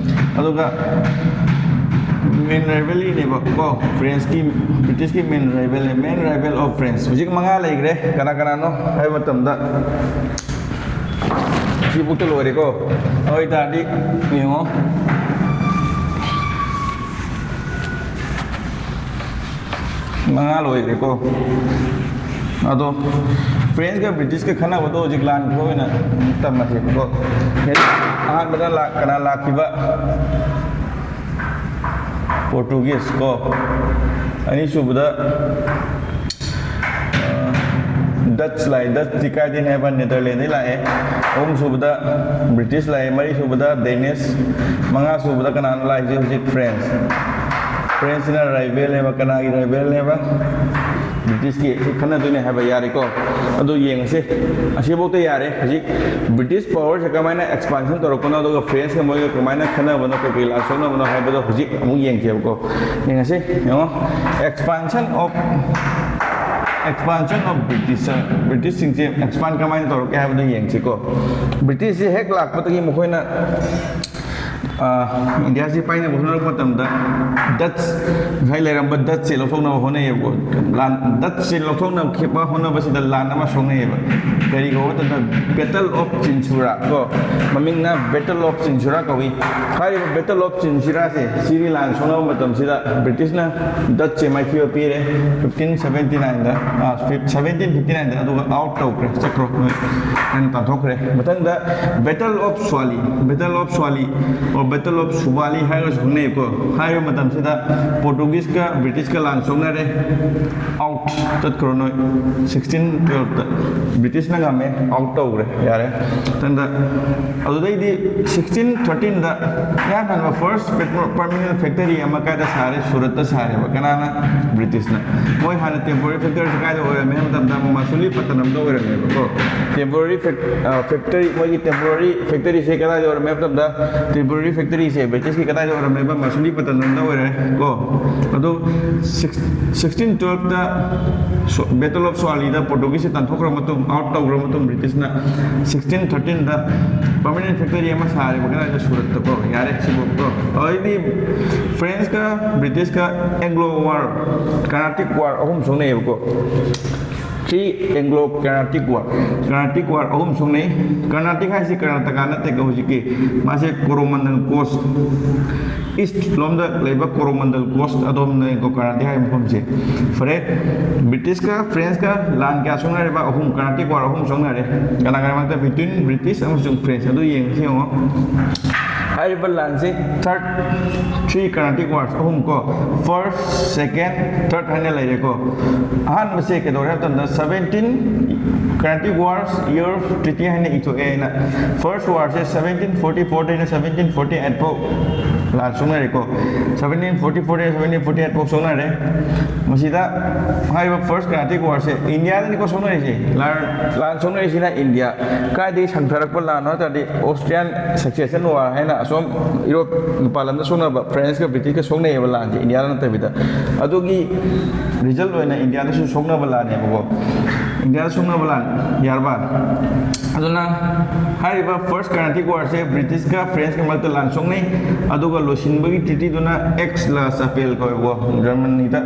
ꯑꯗꯨꯒ ꯃꯦꯟ ꯔꯥꯏꯕꯦꯜꯔꯤꯅꯦꯕ ꯀꯣ, ꯐ꯭ꯔꯦꯟꯁꯀꯤ, ꯕ꯭ꯔꯤꯇꯤꯁꯀꯤ ꯃꯦꯟ ꯔꯥꯏꯕꯦꯜꯅꯦ, main rival of France꯫ ꯍꯧꯖꯤꯛ ꯃꯉꯥ ꯂꯩꯈ꯭ꯔꯦ꯫ ꯀꯅꯥ ꯀꯅꯥꯅꯣ ꯍꯥꯏꯕ ꯃꯇꯝꯗ ꯁꯤꯕꯨꯛꯇ ꯂꯣꯏꯔꯦꯀꯣ꯫ ꯑꯗꯨ ꯑꯣꯏꯇꯥꯔꯗꯤ ꯌꯦꯡꯉꯣ, ꯃꯉꯥ ꯂꯣꯏꯈ꯭ꯔꯦꯀꯣ꯫ ꯑꯗꯣ ꯐ꯭ꯔꯦꯟꯁꯀ ꯕ꯭ꯔꯤꯇꯤꯁꯀ ꯈꯟꯅꯕꯗꯣ ꯍꯧꯖꯤꯛ ꯂꯥꯟꯈꯤꯕ ꯑꯣꯏꯅ ꯇꯝꯃꯁꯦꯕꯀꯣ꯫ ꯑꯍꯥꯟꯕꯗ ꯂꯥꯛ-, ꯀꯅꯥ ꯂꯥꯛꯈꯤꯕ? ꯄꯣꯔꯇꯨꯒꯤꯁ ꯀꯣ꯫ ꯑꯅꯤꯁꯨꯕꯗ, ꯑ, ꯗꯠꯆ ꯂꯥꯛꯑꯦ꯫ ꯗꯠꯆꯇꯤ ꯀꯥꯏꯗꯩꯅꯦ ꯍꯥꯏꯕ? ꯅꯦꯗꯔꯂꯦꯟꯗꯩ ꯂꯥꯛꯑꯦ꯫ ꯑꯍꯨꯝꯁꯨꯕꯗ ꯕ꯭ꯔꯤꯇꯤꯁ ꯂꯥꯛꯑꯦ꯫ ꯃꯔꯤꯁꯨꯕꯗ ꯗꯦꯅꯤꯁ꯫ ꯃꯉꯥꯁꯨꯕꯗ ꯀꯅꯥꯅꯣ ꯂꯥꯛꯏꯁꯦ ꯍꯧꯖꯤꯛ? ꯐ꯭ꯔꯦꯟꯁ꯫ ꯐ꯭ꯔꯦꯟꯁꯁꯤꯅ ꯔꯥꯏꯕꯦꯜꯅꯦꯕ꯫ ꯀꯅꯥꯒꯤ ꯔꯥꯏꯕꯦꯜꯅꯦꯕ? ꯕ꯭ꯔꯤꯇꯤꯁꯀꯤ ꯈꯟꯅꯗꯣꯏꯅꯦ ꯍꯥꯏꯕ ꯌꯥꯔꯦꯀꯣ꯫ ꯑꯗꯨ ꯌꯦꯡꯉꯁꯤ꯫ ꯑꯁꯤꯐꯥꯎꯗ ꯌꯥꯔꯦ꯫ ꯍꯧꯖꯤꯛ ꯕ꯭ꯔꯤꯇꯤꯁ ꯄꯋꯔꯁꯦ ꯀꯃꯥꯏꯅ ꯑꯦꯛꯁꯄꯥꯟꯁꯟ ꯇꯧꯔꯛꯄꯅꯣ, ꯑꯗꯨꯒ ꯐ꯭ꯔꯦꯟꯁꯀ ꯃꯣꯏꯒ ꯀꯃꯥꯏꯅ ꯈꯟꯅꯕꯅꯣ, ꯀꯩꯀꯩ ꯂꯥꯟ ꯁꯣꯛꯅꯕꯅꯣ ꯍꯥꯏꯕꯗꯣ ꯍꯧꯖꯤꯛ ꯑꯃꯨꯛ ꯌꯦꯡꯁꯦꯕꯀꯣ꯫ ꯌꯦꯡꯉꯁꯤ꯫ ꯌꯦꯡꯉꯣ, expansion of expansion of British, ꯕ꯭ꯔꯤꯇꯤꯁꯁꯤꯡꯁꯦ ꯑꯦꯛꯁꯄꯥꯟ ꯀꯃꯥꯏꯅ ꯇꯧꯔꯛꯀꯦ ꯍꯥꯏꯕꯗꯣ ꯌꯦꯡꯁꯤꯀꯣ꯫ ꯕ꯭ꯔꯤꯇꯤꯁꯁꯦ ꯍꯦꯛ ꯂꯥꯛꯄꯗꯒꯤ ꯃꯈꯣꯏꯅ ꯏꯟꯗꯤꯌꯥꯁꯤ ꯄꯥꯏꯅꯕ ꯍꯣꯠꯅꯔꯛꯄ ꯃꯇꯝꯗ ꯗꯠꯁ, ꯉꯁꯥꯏ ꯂꯩꯔꯝꯕ ꯗꯠꯁꯁꯦ ꯂꯧꯊꯣꯛꯅꯕ ꯍꯣꯠꯅꯩꯌꯦꯕꯀꯣ꯫ ꯂꯥꯟ, ꯗꯠꯁꯁꯦ ꯂꯧꯊꯣꯛꯅꯈꯤꯕ ꯍꯣꯠꯅꯕꯁꯤꯗ ꯂꯥꯟ ꯑꯃ ꯁꯣꯛꯅꯩꯌꯦꯕ꯫ ꯀꯔꯤ ꯀꯧꯕ ꯃꯇꯝꯗ, ꯕꯦꯇꯜ ꯑꯣꯐ ꯆꯤꯟꯁꯨꯔꯥ ꯀꯣ, ꯃꯃꯤꯡꯅ ꯕꯦꯇꯜ ꯑꯣꯐ ꯆꯤꯟꯁꯨꯔꯥ ꯀꯧꯏ꯫ ꯍꯥꯏꯔꯤꯕ ꯕꯦꯇꯜ ꯑꯣꯐ ꯆꯤꯟꯁꯨꯔꯥꯁꯦ, ꯁꯤꯒꯤ ꯂꯥꯟ ꯁꯣꯛꯅꯕ ꯃꯇꯝꯁꯤꯗ ꯕ꯭ꯔꯤꯇꯤꯁꯅ ꯗꯠꯁꯦ ꯃꯥꯏꯊꯤꯕ ꯄꯤꯔꯦ, ꯐꯤꯐꯇꯤꯟ ꯁꯚꯦꯟꯇꯤ ꯅꯥꯏꯟꯗ, ꯁꯚꯦꯟꯇꯤꯟ ꯐꯤꯐꯇꯤ ꯅꯥꯏꯟꯗ, ꯑꯗꯨꯒ ꯑꯥꯎꯠ ꯇꯧꯈ꯭ꯔꯦ, ꯆꯠꯈ꯭ꯔꯣ ꯅꯣꯏ ꯍꯥꯏꯅ ꯇꯥꯟꯊꯣꯛꯈ꯭ꯔꯦ꯫ ꯃꯊꯪꯗ ꯕꯦꯇꯜ ꯑꯣꯐ ꯁ꯭ꯋꯥꯂꯤ, ꯕꯦꯇꯜ ꯑꯣꯐ ꯁ꯭ꯋꯥꯂꯤ ꯑꯣ ꯕꯦꯇꯜ ꯑꯣꯐ ꯁꯨꯕꯥꯂꯤ ꯍꯥꯏꯔꯒꯁꯨ ꯈꯪꯅꯩꯀꯣ꯫ ꯍꯥꯏꯔꯤꯕ ꯃꯇꯝꯁꯤꯗ ꯄꯣꯔꯇꯨꯒꯤꯁꯀ ꯕ꯭ꯔꯤꯇꯤꯁꯀ ꯂꯥꯟ ꯁꯣꯛꯅꯔꯦ, ꯑꯥꯎꯠ ꯆꯠꯈ꯭ꯔꯣ ꯅꯣꯏ꯫ ꯁꯤꯛꯁꯇꯤꯟ ꯇꯨꯌꯦꯜꯐꯇ ꯕ꯭ꯔꯤꯇꯤꯁꯅ ꯉꯝꯃꯦ, ꯑꯥꯎꯠ ꯇꯧꯈ꯭ꯔꯦ, ꯌꯥꯔꯦ꯫ ꯃꯊꯪꯗ ꯑꯗꯨꯗꯩꯗꯤ ꯁꯤꯛꯁꯇꯤꯟ ꯊꯥꯔꯇꯤꯟꯗ ꯏꯍꯥꯟ ꯍꯥꯟꯕ ꯐꯥꯔꯁ ꯄꯔꯃꯤꯅꯦꯟ ꯐꯦꯛꯇꯔꯤ ꯑꯃ ꯀꯥꯏꯗ ꯁꯥꯔꯦ? ꯁꯨꯔꯠꯇ ꯁꯥꯔꯦꯕ꯫ ꯀꯅꯥꯅ? ꯕ꯭ꯔꯤꯇꯤꯁꯅ꯫ ꯃꯣꯏ ꯍꯥꯟꯅ ꯇꯦꯝꯄꯣꯔꯔꯤ ꯐꯦꯛꯇꯔꯤꯁꯦ ꯀꯥꯏꯗ ꯑꯣꯏꯔꯝꯃꯦ ꯍꯥꯏꯕ ꯃꯇꯝꯗ ꯃꯁꯨꯂꯤꯄꯇꯅꯝꯗ ꯑꯣꯏꯔꯝꯃꯦꯕꯀꯣ꯫ ꯇꯦꯝꯄꯣꯔꯔꯤ ꯐꯦꯛꯇꯔꯤ, ꯃꯣꯏꯒꯤ ꯇꯦꯝꯄꯣꯔꯔꯤ ꯐꯦꯛꯇꯔꯤꯁꯦ ꯀꯗꯥꯏꯗ ꯑꯣꯏꯔꯝꯃꯦ ꯍꯥꯏꯕ ꯃꯇꯝꯗ, ꯇꯦꯝꯄꯣꯔꯔꯤ ꯐꯦꯛꯇꯔꯤꯁꯦ ꯕ꯭ꯔꯤꯇꯤꯁꯀꯤ ꯀꯗꯥꯏꯗ ꯑꯣꯏꯔꯝꯃꯦꯕ? ꯃꯁꯨꯂꯤꯄꯇꯅꯝꯗ ꯑꯣꯏꯔꯦ ꯀꯣ꯫ ꯑꯗꯨ ꯁꯤꯛꯁꯇꯤꯟ ꯇꯨꯌꯦꯜꯐꯇ ꯕꯦꯇꯜ ꯑꯣꯐ ꯁ꯭ꯋꯥꯂꯤꯗ ꯄꯣꯔꯇꯨꯒꯤꯁꯁꯦ ꯇꯥꯟꯊꯣꯛꯈ꯭ꯔ ꯃꯇꯨꯡ, ꯑꯥꯎꯠ ꯇꯧꯈ꯭ꯔ ꯃꯇꯨꯡ, ꯕ꯭ꯔꯤꯇꯤꯁꯅ ꯁꯤꯛꯁꯇꯤꯟ ꯊꯥꯔꯇꯤꯟꯗ ꯄꯔꯃꯤꯅꯦꯟ ꯐꯦꯛꯇꯔꯤ ꯑꯃ ꯁꯥꯔꯦꯕ꯫ ꯀꯗꯥꯏꯗ? ꯁꯨꯔꯠꯇꯀꯣ꯫ ꯌꯥꯔꯦ, ꯁꯤꯐꯥꯎꯀꯣ꯫ ꯑꯗꯩꯗꯤ ꯐ꯭ꯔꯦꯟꯁꯀ ꯕ꯭ꯔꯤꯇꯤꯁꯀ ꯑꯦꯡꯒ꯭ꯂꯣ ꯋꯥꯔ, ꯀꯔꯅꯥꯇꯤꯛ ꯋꯥꯔ ꯑꯍꯨꯝ ꯁꯣꯛꯅꯩꯌꯦꯕꯀꯣ꯫ Three Anglo Carnatic war, Carnatic war ꯑꯍꯨꯝ ꯁꯣꯛꯅꯩ꯫ ꯀꯔꯅꯥꯇꯤꯛ ꯍꯥꯏꯁꯤ ꯀꯔꯅꯥꯇꯀꯥ ꯅꯠꯇꯦꯀꯣ ꯍꯧꯖꯤꯛꯀꯤ, ꯃꯥꯁꯦ ꯀꯣꯔꯣꯃꯟꯗꯜ ꯀꯣꯁ, ꯏꯁ ꯂꯣꯝꯗ ꯂꯩꯕ ꯀꯣꯔꯣꯃꯟꯗꯜ ꯀꯣꯁ ꯑꯗꯣꯝꯅ ꯀꯣ ꯀꯔꯅꯥꯇꯤꯛ ꯍꯥꯏꯕ ꯃꯐꯝꯁꯦ꯫ ꯐꯔꯦ, ꯕ꯭ꯔꯤꯇꯤꯁꯀ ꯐ꯭ꯔꯦꯟꯁꯀ ꯂꯥꯟ ꯀꯌꯥ ꯁꯣꯛꯅꯔꯤꯕ? ꯑꯍꯨꯝ, ꯀꯔꯅꯥꯇꯤꯛ ꯋꯥꯔ ꯑꯍꯨꯝ ꯁꯣꯛꯅꯔꯦ꯫ ꯀꯅꯥ ꯀꯅꯥ ꯃꯔꯛꯇ? ꯕꯤꯇ꯭ꯋꯤꯟ ꯕ꯭ꯔꯤꯇꯤꯁ ꯑꯃꯁꯨꯡ ꯐ꯭ꯔꯦꯟꯁ꯫ ꯑꯗꯨ ꯌꯦꯡꯁꯤ, ꯌꯦꯡꯉꯣ꯫ ꯍꯥꯏꯔꯤꯕ ꯂꯥꯟꯁꯤ ꯊꯥꯔꯠ, ꯊ꯭ꯔꯤ ꯀꯔꯅꯥꯇꯤꯛ ꯋꯥꯔꯁ ꯑꯍꯨꯝ ꯀꯣ, ꯐꯥꯔꯁ, ꯁꯦꯀꯦꯟ, ꯊꯥꯔꯠ ꯍꯥꯏꯅ ꯂꯩꯔꯦꯀꯣ꯫ ꯑꯍꯥꯟꯕꯁꯦ ꯀꯩꯗꯧꯔꯦ ꯍꯥꯏꯕ ꯃꯇꯝꯗ seventeen Carnatic Wars Year Treaty ꯍꯥꯏꯅ ꯏꯊꯣꯛꯑꯦ ꯍꯥꯏꯅ꯫ First war ꯁꯦ seventeen forty four ꯗꯩꯅ seventeen forty eight ꯐꯥꯎ ꯂꯥꯟ ꯁꯣꯛꯅꯔꯦꯀꯣ꯫ Seventeen forty four ꯗꯩꯅ seventeen forty eight ꯐꯥꯎ ꯁꯣꯛꯅꯔꯦ꯫ ꯃꯁꯤꯗ ꯍꯥꯏꯔꯤꯕ First Carnatic War ꯁꯦ ꯏꯟꯗꯤꯌꯥꯗꯅꯤꯀꯣ ꯁꯣꯛꯅꯔꯤꯁꯦ꯫ ꯂꯥꯟ ꯂꯥꯟ ꯁꯣꯛꯅꯔꯤꯁꯤꯅ ꯏꯟꯗꯤꯌꯥ꯫ ꯀꯥꯏꯗꯒꯤ ꯁꯟꯊꯔꯛꯄ ꯂꯥꯟꯅꯣ ꯍꯥꯏ ꯇꯥꯔꯗꯤ, Austrian Succession War ꯍꯥꯏꯅ ꯑꯁꯣꯝ ꯌꯨꯔꯣꯞ, ꯃꯄꯥꯟ ꯂꯝꯗ ꯁꯣꯛꯅꯕ, ꯐ꯭ꯔꯦꯟꯁꯀ ꯕ꯭ꯔꯤꯇꯤꯁꯀ ꯁꯣꯛꯅꯩꯌꯦꯕ ꯂꯥꯟꯁꯦ, ꯏꯟꯗꯤꯌꯥꯗ ꯅꯠꯇꯕꯤꯗ꯫ ꯑꯗꯨꯒꯤ result ꯑꯣꯏꯅ ꯏꯟꯗꯤꯌꯥꯗꯁꯨ ꯁꯣꯛꯅꯕ ꯂꯥꯟꯅꯦꯕꯀꯣ꯫ ꯏꯟꯗꯤꯌꯥꯗ ꯁꯣꯛꯅꯕ ꯂꯥꯟ꯫ ꯌꯥꯔꯕ? ꯑꯗꯨꯅ ꯍꯥꯏꯔꯤꯕ First Carnatic War ꯁꯦ ꯕ꯭ꯔꯤꯇꯤꯁꯀ ꯐ꯭ꯔꯦꯟꯁꯀ ꯃꯔꯛꯇ ꯂꯥꯟ ꯁꯣꯛꯅꯩ꯫ ꯑꯗꯨꯒ ꯂꯣꯏꯁꯤꯟꯕꯒꯤ treaty ꯗꯨꯅ Aix-la-Chapelle ꯀꯧꯋꯦꯕꯀꯣ, ꯖꯔꯃꯅꯤꯗ꯫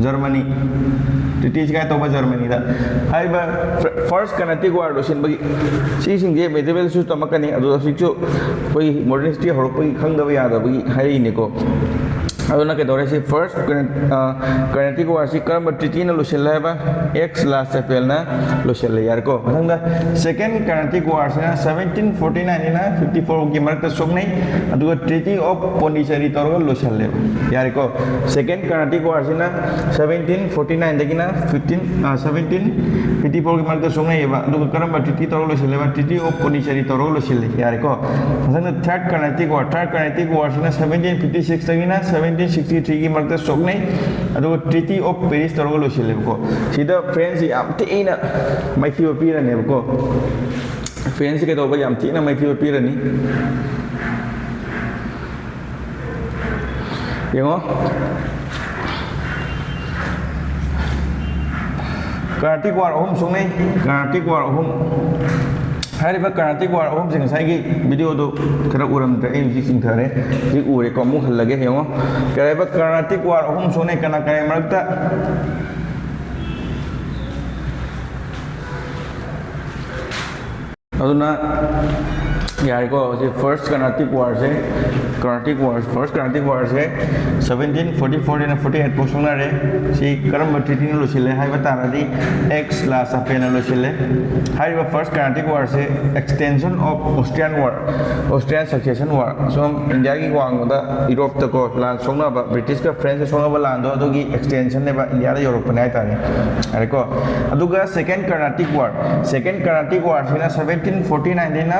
ꯖꯔꯃꯅꯤ꯫ Treaty ꯁꯤ ꯀꯥꯏ ꯇꯧꯕ? ꯖꯔꯃꯅꯤꯗ꯫ ꯍꯥꯏꯔꯤꯕ First Carnatic War ꯂꯣꯏꯁꯤꯟꯕꯒꯤ, ꯁꯤꯁꯤꯡꯁꯦ medieval ꯁꯨ ꯇꯝꯃꯛꯀꯅꯤ, ꯑꯗꯨ ꯍꯧꯖꯤꯛꯁꯨ ꯑꯩꯈꯣꯏꯒꯤ modern history ꯍꯧꯔꯛꯄꯒꯤ ꯈꯪꯗꯕ ꯌꯥꯗꯕꯒꯤ ꯍꯥꯏꯔꯛꯏꯅꯦꯀꯣ꯫ ꯑꯗꯨꯅ ꯀꯩꯗꯧꯔꯦ? ꯁꯤ First Carnatic War ꯁꯤ ꯀꯔꯝꯕ treaty ꯅ ꯂꯣꯏꯁꯤꯜꯂꯦ ꯍꯥꯏꯕ? Aix-la-Chapelle ꯅ ꯂꯣꯏꯁꯤꯜꯂꯦ꯫ ꯌꯥꯔꯦꯀꯣ? ꯃꯊꯪꯗ Second Carnatic War ꯁꯤꯅ seventeen forty nine ꯅꯤꯅ fifty four ꯒꯤ ꯃꯔꯛꯇ ꯁꯣꯛꯅꯩ, ꯑꯗꯨꯒ Treaty of Pondicherry ꯇꯧꯔꯒ ꯂꯣꯏꯁꯤꯜꯂꯦꯕ꯫ ꯌꯥꯔꯦꯀꯣ? Second Carnatic War ꯁꯤꯅ seventeen forty nine ꯗꯒꯤꯅ fifteen seventeen fifty four ꯒꯤ ꯃꯔꯛꯇ ꯁꯣꯛꯅꯩꯌꯦꯕ꯫ ꯑꯗꯨꯒ ꯀꯔꯝꯕ treaty ꯇꯧꯔꯒ ꯂꯣꯏꯁꯤꯜꯂꯦꯕ? Treaty of Pondicherry ꯇꯧꯔꯒ ꯂꯣꯏꯁꯤꯜꯂꯦ꯫ ꯌꯥꯔꯦꯀꯣ? ꯃꯊꯪꯗ Third Carnatic War, Third Carnatic War ꯁꯤꯅ seventeen fifty six ꯇꯒꯤꯅ seventeen sixty three ꯒꯤ ꯃꯔꯛꯇ ꯁꯣꯛꯅꯩ, ꯑꯗꯨꯒ Treaty of Paris ꯇꯧꯔꯒ ꯂꯣꯏꯁꯤꯜꯂꯦꯕꯀꯣ꯫ ꯁꯤꯗ ꯐ꯭ꯔꯦꯟꯁꯁꯤ ꯌꯥꯝ ꯊꯤꯅ ꯃꯥꯏꯊꯤꯕ ꯄꯤꯔꯅꯦꯕꯀꯣ꯫ ꯐ꯭ꯔꯦꯟꯁꯁꯤ ꯀꯩꯗꯧꯕ? ꯌꯥꯝ ꯊꯤꯅ ꯃꯥꯏꯊꯤꯕ ꯄꯤꯔꯅꯤ꯫ ꯌꯦꯡꯉꯣ, Carnatic War ꯑꯍꯨꯝ ꯁꯣꯛꯅꯩ꯫ Carnatic War ꯑꯍꯨꯝ꯫ ꯍꯥꯏꯔꯤꯕ Carnatic War ꯑꯍꯨꯝꯁꯦ ꯉꯁꯥꯏꯒꯤ video ꯗꯨ ꯈꯔ ꯎꯔꯝꯗ꯭ꯔꯦ, ꯑꯩ ꯍꯧꯖꯤꯛ ꯆꯤꯡꯊꯔꯦ꯫ ꯍꯧꯖꯤꯛ ꯎꯔꯦꯀꯣ, ꯑꯃꯨꯛ ꯍꯜꯂꯒꯦ ꯌꯦꯡꯉꯣ꯫ ꯀꯔꯤ ꯍꯥꯏꯕ? Carnatic War ꯑꯍꯨꯝ ꯁꯣꯛꯅꯩ꯫ ꯀꯅꯥ ꯀꯅꯥꯒꯤ ꯃꯔꯛꯇ? ꯑꯗꯨꯅ ꯌꯥꯔꯦꯀꯣ, ꯍꯧꯖꯤꯛ ꯐꯥꯔꯁ ꯀꯔꯅꯥꯇꯤꯛ ꯋꯥꯔꯁꯦ, ꯀꯔꯅꯥꯇꯤꯛ ꯋꯥꯔ, ꯐꯥꯔꯁ ꯀꯔꯅꯥꯇꯤꯛ ꯋꯥꯔꯁꯦ ꯁꯕꯦꯟꯇꯤꯟ ꯐꯣꯔꯇꯤ ꯐꯣꯔꯗꯩꯅ ꯐꯣꯔꯇꯤ ꯑꯩꯠ ꯐꯥꯎ ꯁꯣꯛꯅꯔꯦ꯫ ꯁꯤ ꯀꯔꯝꯕ ꯇ꯭ꯔꯤꯇꯤꯅ ꯂꯣꯏꯁꯤꯜꯂꯦ ꯍꯥꯏꯕ ꯇꯥꯔꯗꯤ, ꯑꯦꯛꯁ ꯂꯥ ꯆꯥꯄꯦꯅ ꯂꯣꯏꯁꯤꯜꯂꯦ꯫ ꯍꯥꯏꯔꯤꯕ ꯐꯥꯔꯁ ꯀꯔꯅꯥꯇꯤꯛ ꯋꯥꯔꯁꯦ extension of Austrian war, Austrian succession war, ꯁꯣꯝ ꯏꯟꯗꯤꯌꯥꯒꯤ ꯋꯥꯡꯃꯗ ꯌꯨꯔꯣꯞꯇꯀꯣ ꯂꯥꯟ ꯁꯣꯛꯅꯕ, ꯕ꯭ꯔꯤꯇꯤꯁꯀ ꯐ꯭ꯔꯦꯟꯁꯀ ꯁꯣꯛꯅꯕ ꯂꯥꯟꯗꯣ, ꯑꯗꯨꯒꯤ ꯑꯦꯛꯁꯇꯦꯟꯁꯟꯅꯦꯕ, ꯏꯟꯗꯤꯌꯥꯗ ꯌꯧꯔꯛꯄꯅꯦ ꯍꯥꯏꯇꯥꯔꯦ꯫ ꯌꯥꯔꯦꯀꯣ? ꯑꯗꯨꯒ second Carnatic war, second Carnatic ꯋꯥꯔꯁꯤꯅ ꯁꯕꯦꯟꯇꯤꯟ ꯐꯣꯔꯇꯤ ꯅꯥꯏꯟꯗꯩꯅ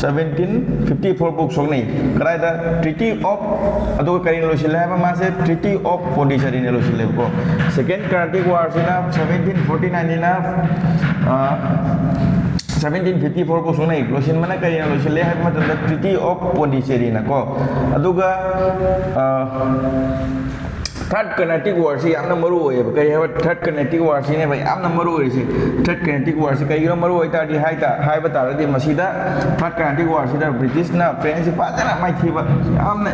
ꯁꯕꯦꯟꯇꯤꯟ ꯐꯤꯐꯇꯤ ꯐꯣꯔ ꯐꯥꯎ ꯁꯣꯛꯅꯩ꯫ ꯀꯗꯥꯏꯗ? ꯇ꯭ꯔꯤꯇꯤ ꯑꯣꯐ, ꯑꯗꯨꯒ ꯀꯔꯤꯅ ꯂꯣꯏꯁꯤꯜꯂꯦ ꯍꯥꯏꯕ? ꯃꯥꯁꯦ ꯇ꯭ꯔꯤꯇꯤ ꯑꯣꯐ ꯄꯣꯟꯗꯤꯆꯦꯔꯤꯅ ꯂꯣꯏꯁꯤꯜꯂꯦꯕꯀꯣ꯫ ꯁꯦꯀꯦꯟ ꯀꯔꯅꯥꯇꯤꯛ ꯋꯥꯔꯁꯤꯅ ꯁꯕꯦꯟꯇꯤꯟ ꯐꯣꯔꯇꯤ ꯅꯥꯏꯟꯗꯩꯅ ꯁꯕꯦꯟꯇꯤꯟ ꯐꯤꯐꯇꯤ ꯐꯣꯔ ꯐꯥꯎ ꯁꯣꯛꯅꯩ꯫ ꯂꯣꯏꯁꯤꯟꯕꯅ ꯀꯔꯤꯅ ꯂꯣꯏꯁꯤꯜꯂꯦ ꯍꯥꯏꯕ ꯃꯇꯝꯗ, ꯇ꯭ꯔꯤꯇꯤ ꯑꯣꯐ ꯄꯣꯟꯗꯤꯆꯦꯔꯤꯅꯀꯣ꯫ ꯑꯗꯨꯒ ꯊꯥꯔꯠ ꯀꯔꯅꯥꯇꯤꯛ ꯋꯥꯔꯁꯤ ꯌꯥꯝꯅ ꯃꯔꯨ ꯑꯣꯏꯌꯦꯕ꯫ ꯀꯔꯤ ꯍꯥꯏꯕ? ꯊꯥꯔꯠ ꯀꯔꯅꯥꯇꯤꯛ ꯋꯥꯔꯁꯤꯅꯦꯕ ꯌꯥꯝꯅ ꯃꯔꯨ ꯑꯣꯏꯔꯤꯁꯦ꯫ ꯊꯥꯔꯠ ꯀꯔꯅꯥꯇꯤꯛ ꯋꯥꯔꯁꯤ ꯀꯩꯒꯤꯅꯣ ꯃꯔꯨ ꯑꯣꯏ ꯇꯥꯔꯗꯤ, ꯍꯥꯏ ꯇꯥ-, ꯍꯥꯏꯕ ꯇꯥꯔꯗꯤ, ꯃꯁꯤꯗ ꯊꯥꯔꯠ ꯀꯔꯅꯥꯇꯤꯛ ꯋꯥꯔꯁꯤꯗ ꯕ꯭ꯔꯤꯇꯤꯁꯅ ꯐ꯭ꯔꯦꯟꯁꯁꯤ ꯐꯖꯅ ꯃꯥꯏꯊꯤꯕ, ꯌꯥꯝꯅ,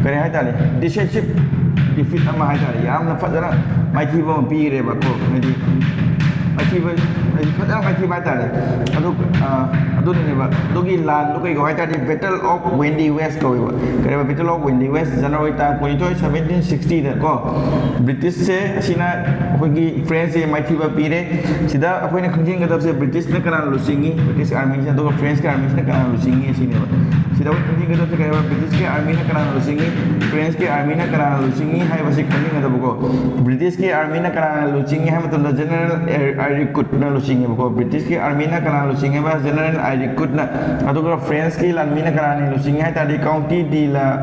ꯀꯔꯤ ꯍꯥꯏ ꯇꯥꯔꯦ, ꯗꯤꯁꯤꯁꯤꯞ ꯗꯤꯐꯤꯠ ꯑꯃ ꯍꯥꯏ ꯇꯥꯔꯦ, ꯌꯥꯝꯅ ꯐꯖꯅ ꯃꯥꯏꯊꯤꯕ ꯑꯃ ꯄꯤꯔꯦꯕꯀꯣ꯫ ꯍꯥꯏꯗꯤ ꯃꯥꯏꯊꯤꯕ, ꯍꯥꯏꯗꯤ ꯐꯖꯅ ꯃꯥꯏꯊꯤꯕ ꯍꯥꯏ ꯇꯥꯔꯦ꯫ ꯑꯗꯨ, ꯑ, ꯑꯗꯨꯅꯅꯦꯕ꯫ ꯑꯗꯨꯒꯤ ꯂꯥꯟꯗꯣ ꯀꯩ ꯀꯧ ꯍꯥꯏ ꯇꯥꯔꯗꯤ, Battle of Windy West ꯀꯧꯋꯦꯕ꯫ ꯀꯔꯤꯕ? Battle of Windy West, January ꯇꯥꯡ ꯀꯨꯟꯅꯤꯊꯣꯏ, ꯁꯕꯦꯟꯇꯤꯟ ꯁꯤꯛꯁꯇꯤꯗ ꯀꯣ, ꯕ꯭ꯔꯤꯇꯤꯁꯁꯦ ꯑꯁꯤꯅ ꯑꯩꯈꯣꯏꯒꯤ ꯐ꯭ꯔꯦꯟꯁꯁꯦ ꯃꯥꯏꯊꯤꯕ ꯄꯤꯔꯦ꯫ ꯁꯤꯗ ꯑꯩꯈꯣꯏꯅ ꯈꯪꯖꯤꯟꯒꯗꯕꯁꯦ, ꯕ꯭ꯔꯤꯇꯤꯁꯅ ꯀꯅꯥꯅ ꯂꯨꯆꯤꯡꯉꯤ, ꯕ꯭ꯔꯤꯇꯤꯁ ꯑꯥꯔꯃꯤꯁꯦ, ꯑꯗꯨꯒ ꯐ꯭ꯔꯦꯟꯁꯀꯤ ꯑꯥꯔꯃꯤꯁꯤꯅ ꯀꯅꯥꯅ ꯂꯨꯆꯤꯡꯉꯤ ꯑꯁꯤꯅꯦꯕ꯫ ꯁꯤꯗ ꯑꯩꯈꯣꯏ ꯈꯪꯖꯤꯟꯒꯗꯕꯁꯦ ꯀꯔꯤ ꯍꯥꯏꯕ? ꯕ꯭ꯔꯤꯇꯤꯁꯀꯤ ꯑꯥꯔꯃꯤꯅ ꯀꯅꯥꯅ ꯂꯨꯆꯤꯡꯉꯤ, ꯐ꯭ꯔꯦꯟꯁꯀꯤ ꯑꯥꯔꯃꯤꯅ ꯀꯅꯥꯅ ꯂꯨꯆꯤꯡꯉꯤ ꯍꯥꯏꯕꯁꯤ ꯈꯪꯖꯤꯟꯒꯗꯕꯀꯣ꯫ ꯕ꯭ꯔꯤꯇꯤꯁꯀꯤ ꯑꯥꯔꯃꯤꯅ ꯀꯅꯥꯅ ꯂꯨꯆꯤꯡꯉꯤ ꯍꯥꯏꯕ ꯃꯇꯝꯗ, ꯖꯦꯅꯔꯦꯜ ꯑꯥꯏꯔꯤꯀꯨꯠꯅ ꯂꯨꯆꯤꯡꯉꯦꯕꯀꯣ꯫ ꯕ꯭ꯔꯤꯇꯤꯁꯀꯤ ꯑꯥꯔꯃꯤꯅ ꯀꯅꯥꯅ ꯂꯨꯆꯤꯡꯉꯤ ꯍꯥꯏꯕ? ꯖꯦꯅꯔꯦꯜ ꯑꯥꯏꯔꯤꯀꯨꯠꯅ꯫ ꯑꯗꯨꯒ ꯐ꯭ꯔꯦꯟꯁꯀꯤ ꯂꯥꯟꯃꯤꯅ ꯀꯅꯥꯅ ꯂꯨꯆꯤꯡꯉꯤ ꯍꯥꯏ ꯇꯥꯔꯗꯤ, ꯀꯥꯎꯟꯇꯤ ꯗꯤ ꯂ-,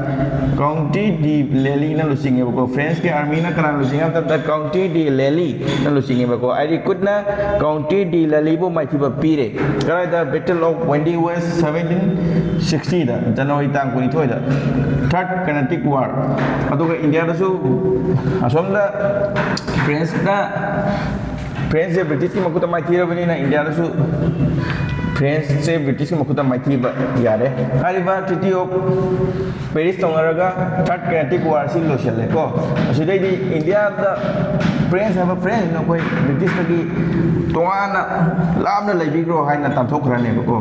ꯀꯥꯎꯟꯇꯤ ꯗꯤ ꯂꯦꯂꯤꯅ ꯂꯨꯆꯤꯡꯉꯦꯕꯀꯣ꯫ ꯐ꯭ꯔꯦꯟꯁꯀꯤ ꯑꯥꯔꯃꯤꯅ ꯀꯅꯥꯅ ꯂꯨꯆꯤꯡꯉꯤ ꯍꯥꯏꯕ ꯃꯇꯝꯗ, ꯀꯥꯎꯟꯇꯤ ꯗꯤ ꯂꯦꯂꯤꯅ ꯂꯨꯆꯤꯡꯉꯦꯕꯀꯣ꯫ ꯑꯥꯏꯔꯤꯀꯨꯠꯅ ꯀꯥꯎꯟꯇꯤ ꯗꯤ ꯂꯦꯂꯤꯕꯨ ꯃꯥꯏꯊꯤꯕ ꯄꯤꯔꯦ꯫ ꯀꯗꯥꯏꯗ? Battle of Windy West, seventeen ꯁꯤꯛꯁꯇꯤꯗ, ꯖꯅꯋꯥꯔꯤ ꯇꯥꯡ ꯀꯨꯟꯅꯤꯊꯣꯏꯗ, ꯊꯥꯔꯠ ꯀꯔꯅꯥꯇꯤꯛ ꯋꯥꯔ꯫ ꯑꯗꯨꯒ ꯏꯟꯗꯤꯌꯥꯗꯁꯨ ꯑꯁꯣꯝꯗ ꯐ꯭ꯔꯦꯟꯁꯅ, ꯐ꯭ꯔꯦꯟꯁꯁꯦ ꯕ꯭ꯔꯤꯇꯤꯁꯀꯤ ꯃꯈꯨꯠꯇ ꯃꯥꯏꯊꯤꯔꯕꯅꯤꯅ, ꯏꯟꯗꯤꯌꯥꯗꯁꯨ ꯐ꯭ꯔꯦꯟꯁꯁꯦ ꯕ꯭ꯔꯤꯇꯤꯁꯀꯤ ꯃꯈꯨꯠꯇ ꯃꯥꯏꯊꯤꯕ ꯌꯥꯔꯦ꯫ ꯍꯥꯏꯔꯤꯕ Treaty of Paris ꯇꯧꯅꯔꯒ ꯊꯥꯔꯠ ꯀꯔꯅꯥꯇꯤꯛ ꯋꯥꯔꯁꯤ ꯂꯣꯏꯁꯤꯜꯂꯦꯀꯣ꯫ ꯑꯁꯤꯗꯩꯗꯤ ꯏꯟꯗꯤꯌꯥꯗ ꯐ꯭ꯔꯦꯟꯁ ꯍꯥꯏꯕ ꯐ꯭ꯔꯦꯟꯁꯅ ꯑꯩꯈꯣꯏ ꯕ꯭ꯔꯤꯇꯤꯁꯇꯒꯤ ꯇꯣꯉꯥꯟꯅ ꯂꯥꯞꯅ ꯂꯩꯕꯤꯈ꯭ꯔꯣ ꯍꯥꯏꯅ ꯇꯥꯟꯊꯣꯛꯈ꯭ꯔꯅꯦꯕꯀꯣ,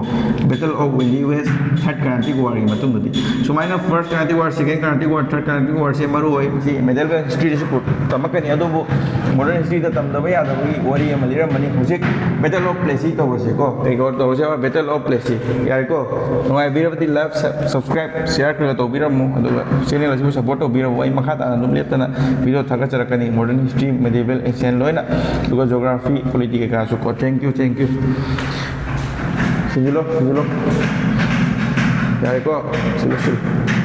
Battle of Windy West, Third Carnatic Warꯒꯤ ꯃꯇꯨꯡꯗꯗꯤ꯫ ꯁꯨꯃꯥꯏꯅ First Carnatic War, Second Carnatic War, Third Carnatic Warꯁꯦ ꯃꯔꯨ ꯑꯣꯏ꯫ ꯃꯁꯤ medieval historyꯗꯁꯨ ꯄꯨ-, ꯇꯝꯃꯛꯀꯅꯤ, ꯑꯗꯨꯕꯨ modern historyꯗ ꯇꯝꯗꯕ ꯌꯥꯗꯕꯒꯤ ꯋꯥꯔꯤ ꯑꯃ ꯂꯤꯔꯝꯕꯅꯤ꯫ ꯍꯧꯖꯤꯛ Battle of Plassey ꯇꯧꯔꯁꯦꯀꯣ, record ꯇꯧꯔꯁꯦ꯫ Battle of Plassey꯫ ꯌꯥꯔꯦꯀꯣ? ꯅꯨꯡꯉꯥꯏꯕꯤꯔꯕꯗꯤ like, sub-, subscribe, share ꯈꯔ ꯈꯔ ꯇꯧꯕꯤꯔꯝꯃꯨ, ꯑꯗꯨꯒ channel ꯑꯁꯤꯕꯨ support ꯇꯧꯕꯤꯔꯝꯃꯨ꯫ ꯑꯩ ꯃꯈꯥ ꯇꯥꯅ ꯑꯗꯨꯝ ꯂꯦꯞꯇꯅ video ꯊꯥꯒꯠꯆꯔꯛꯀꯅꯤ, modern history, medieval, ancient ꯂꯣꯏꯅ, ꯑꯗꯨꯒ geography, polity ꯀꯩꯀꯥꯁꯨ ꯀꯣ꯫ Thank you, thank you꯫ ꯁꯤꯟꯖꯤꯜꯂꯣ, ꯁꯤꯟꯖꯤꯜꯂꯣ꯫ ꯌꯥꯔꯦꯀꯣ? ꯁꯤꯜꯂꯣ, ꯁꯤꯜꯂꯣ꯫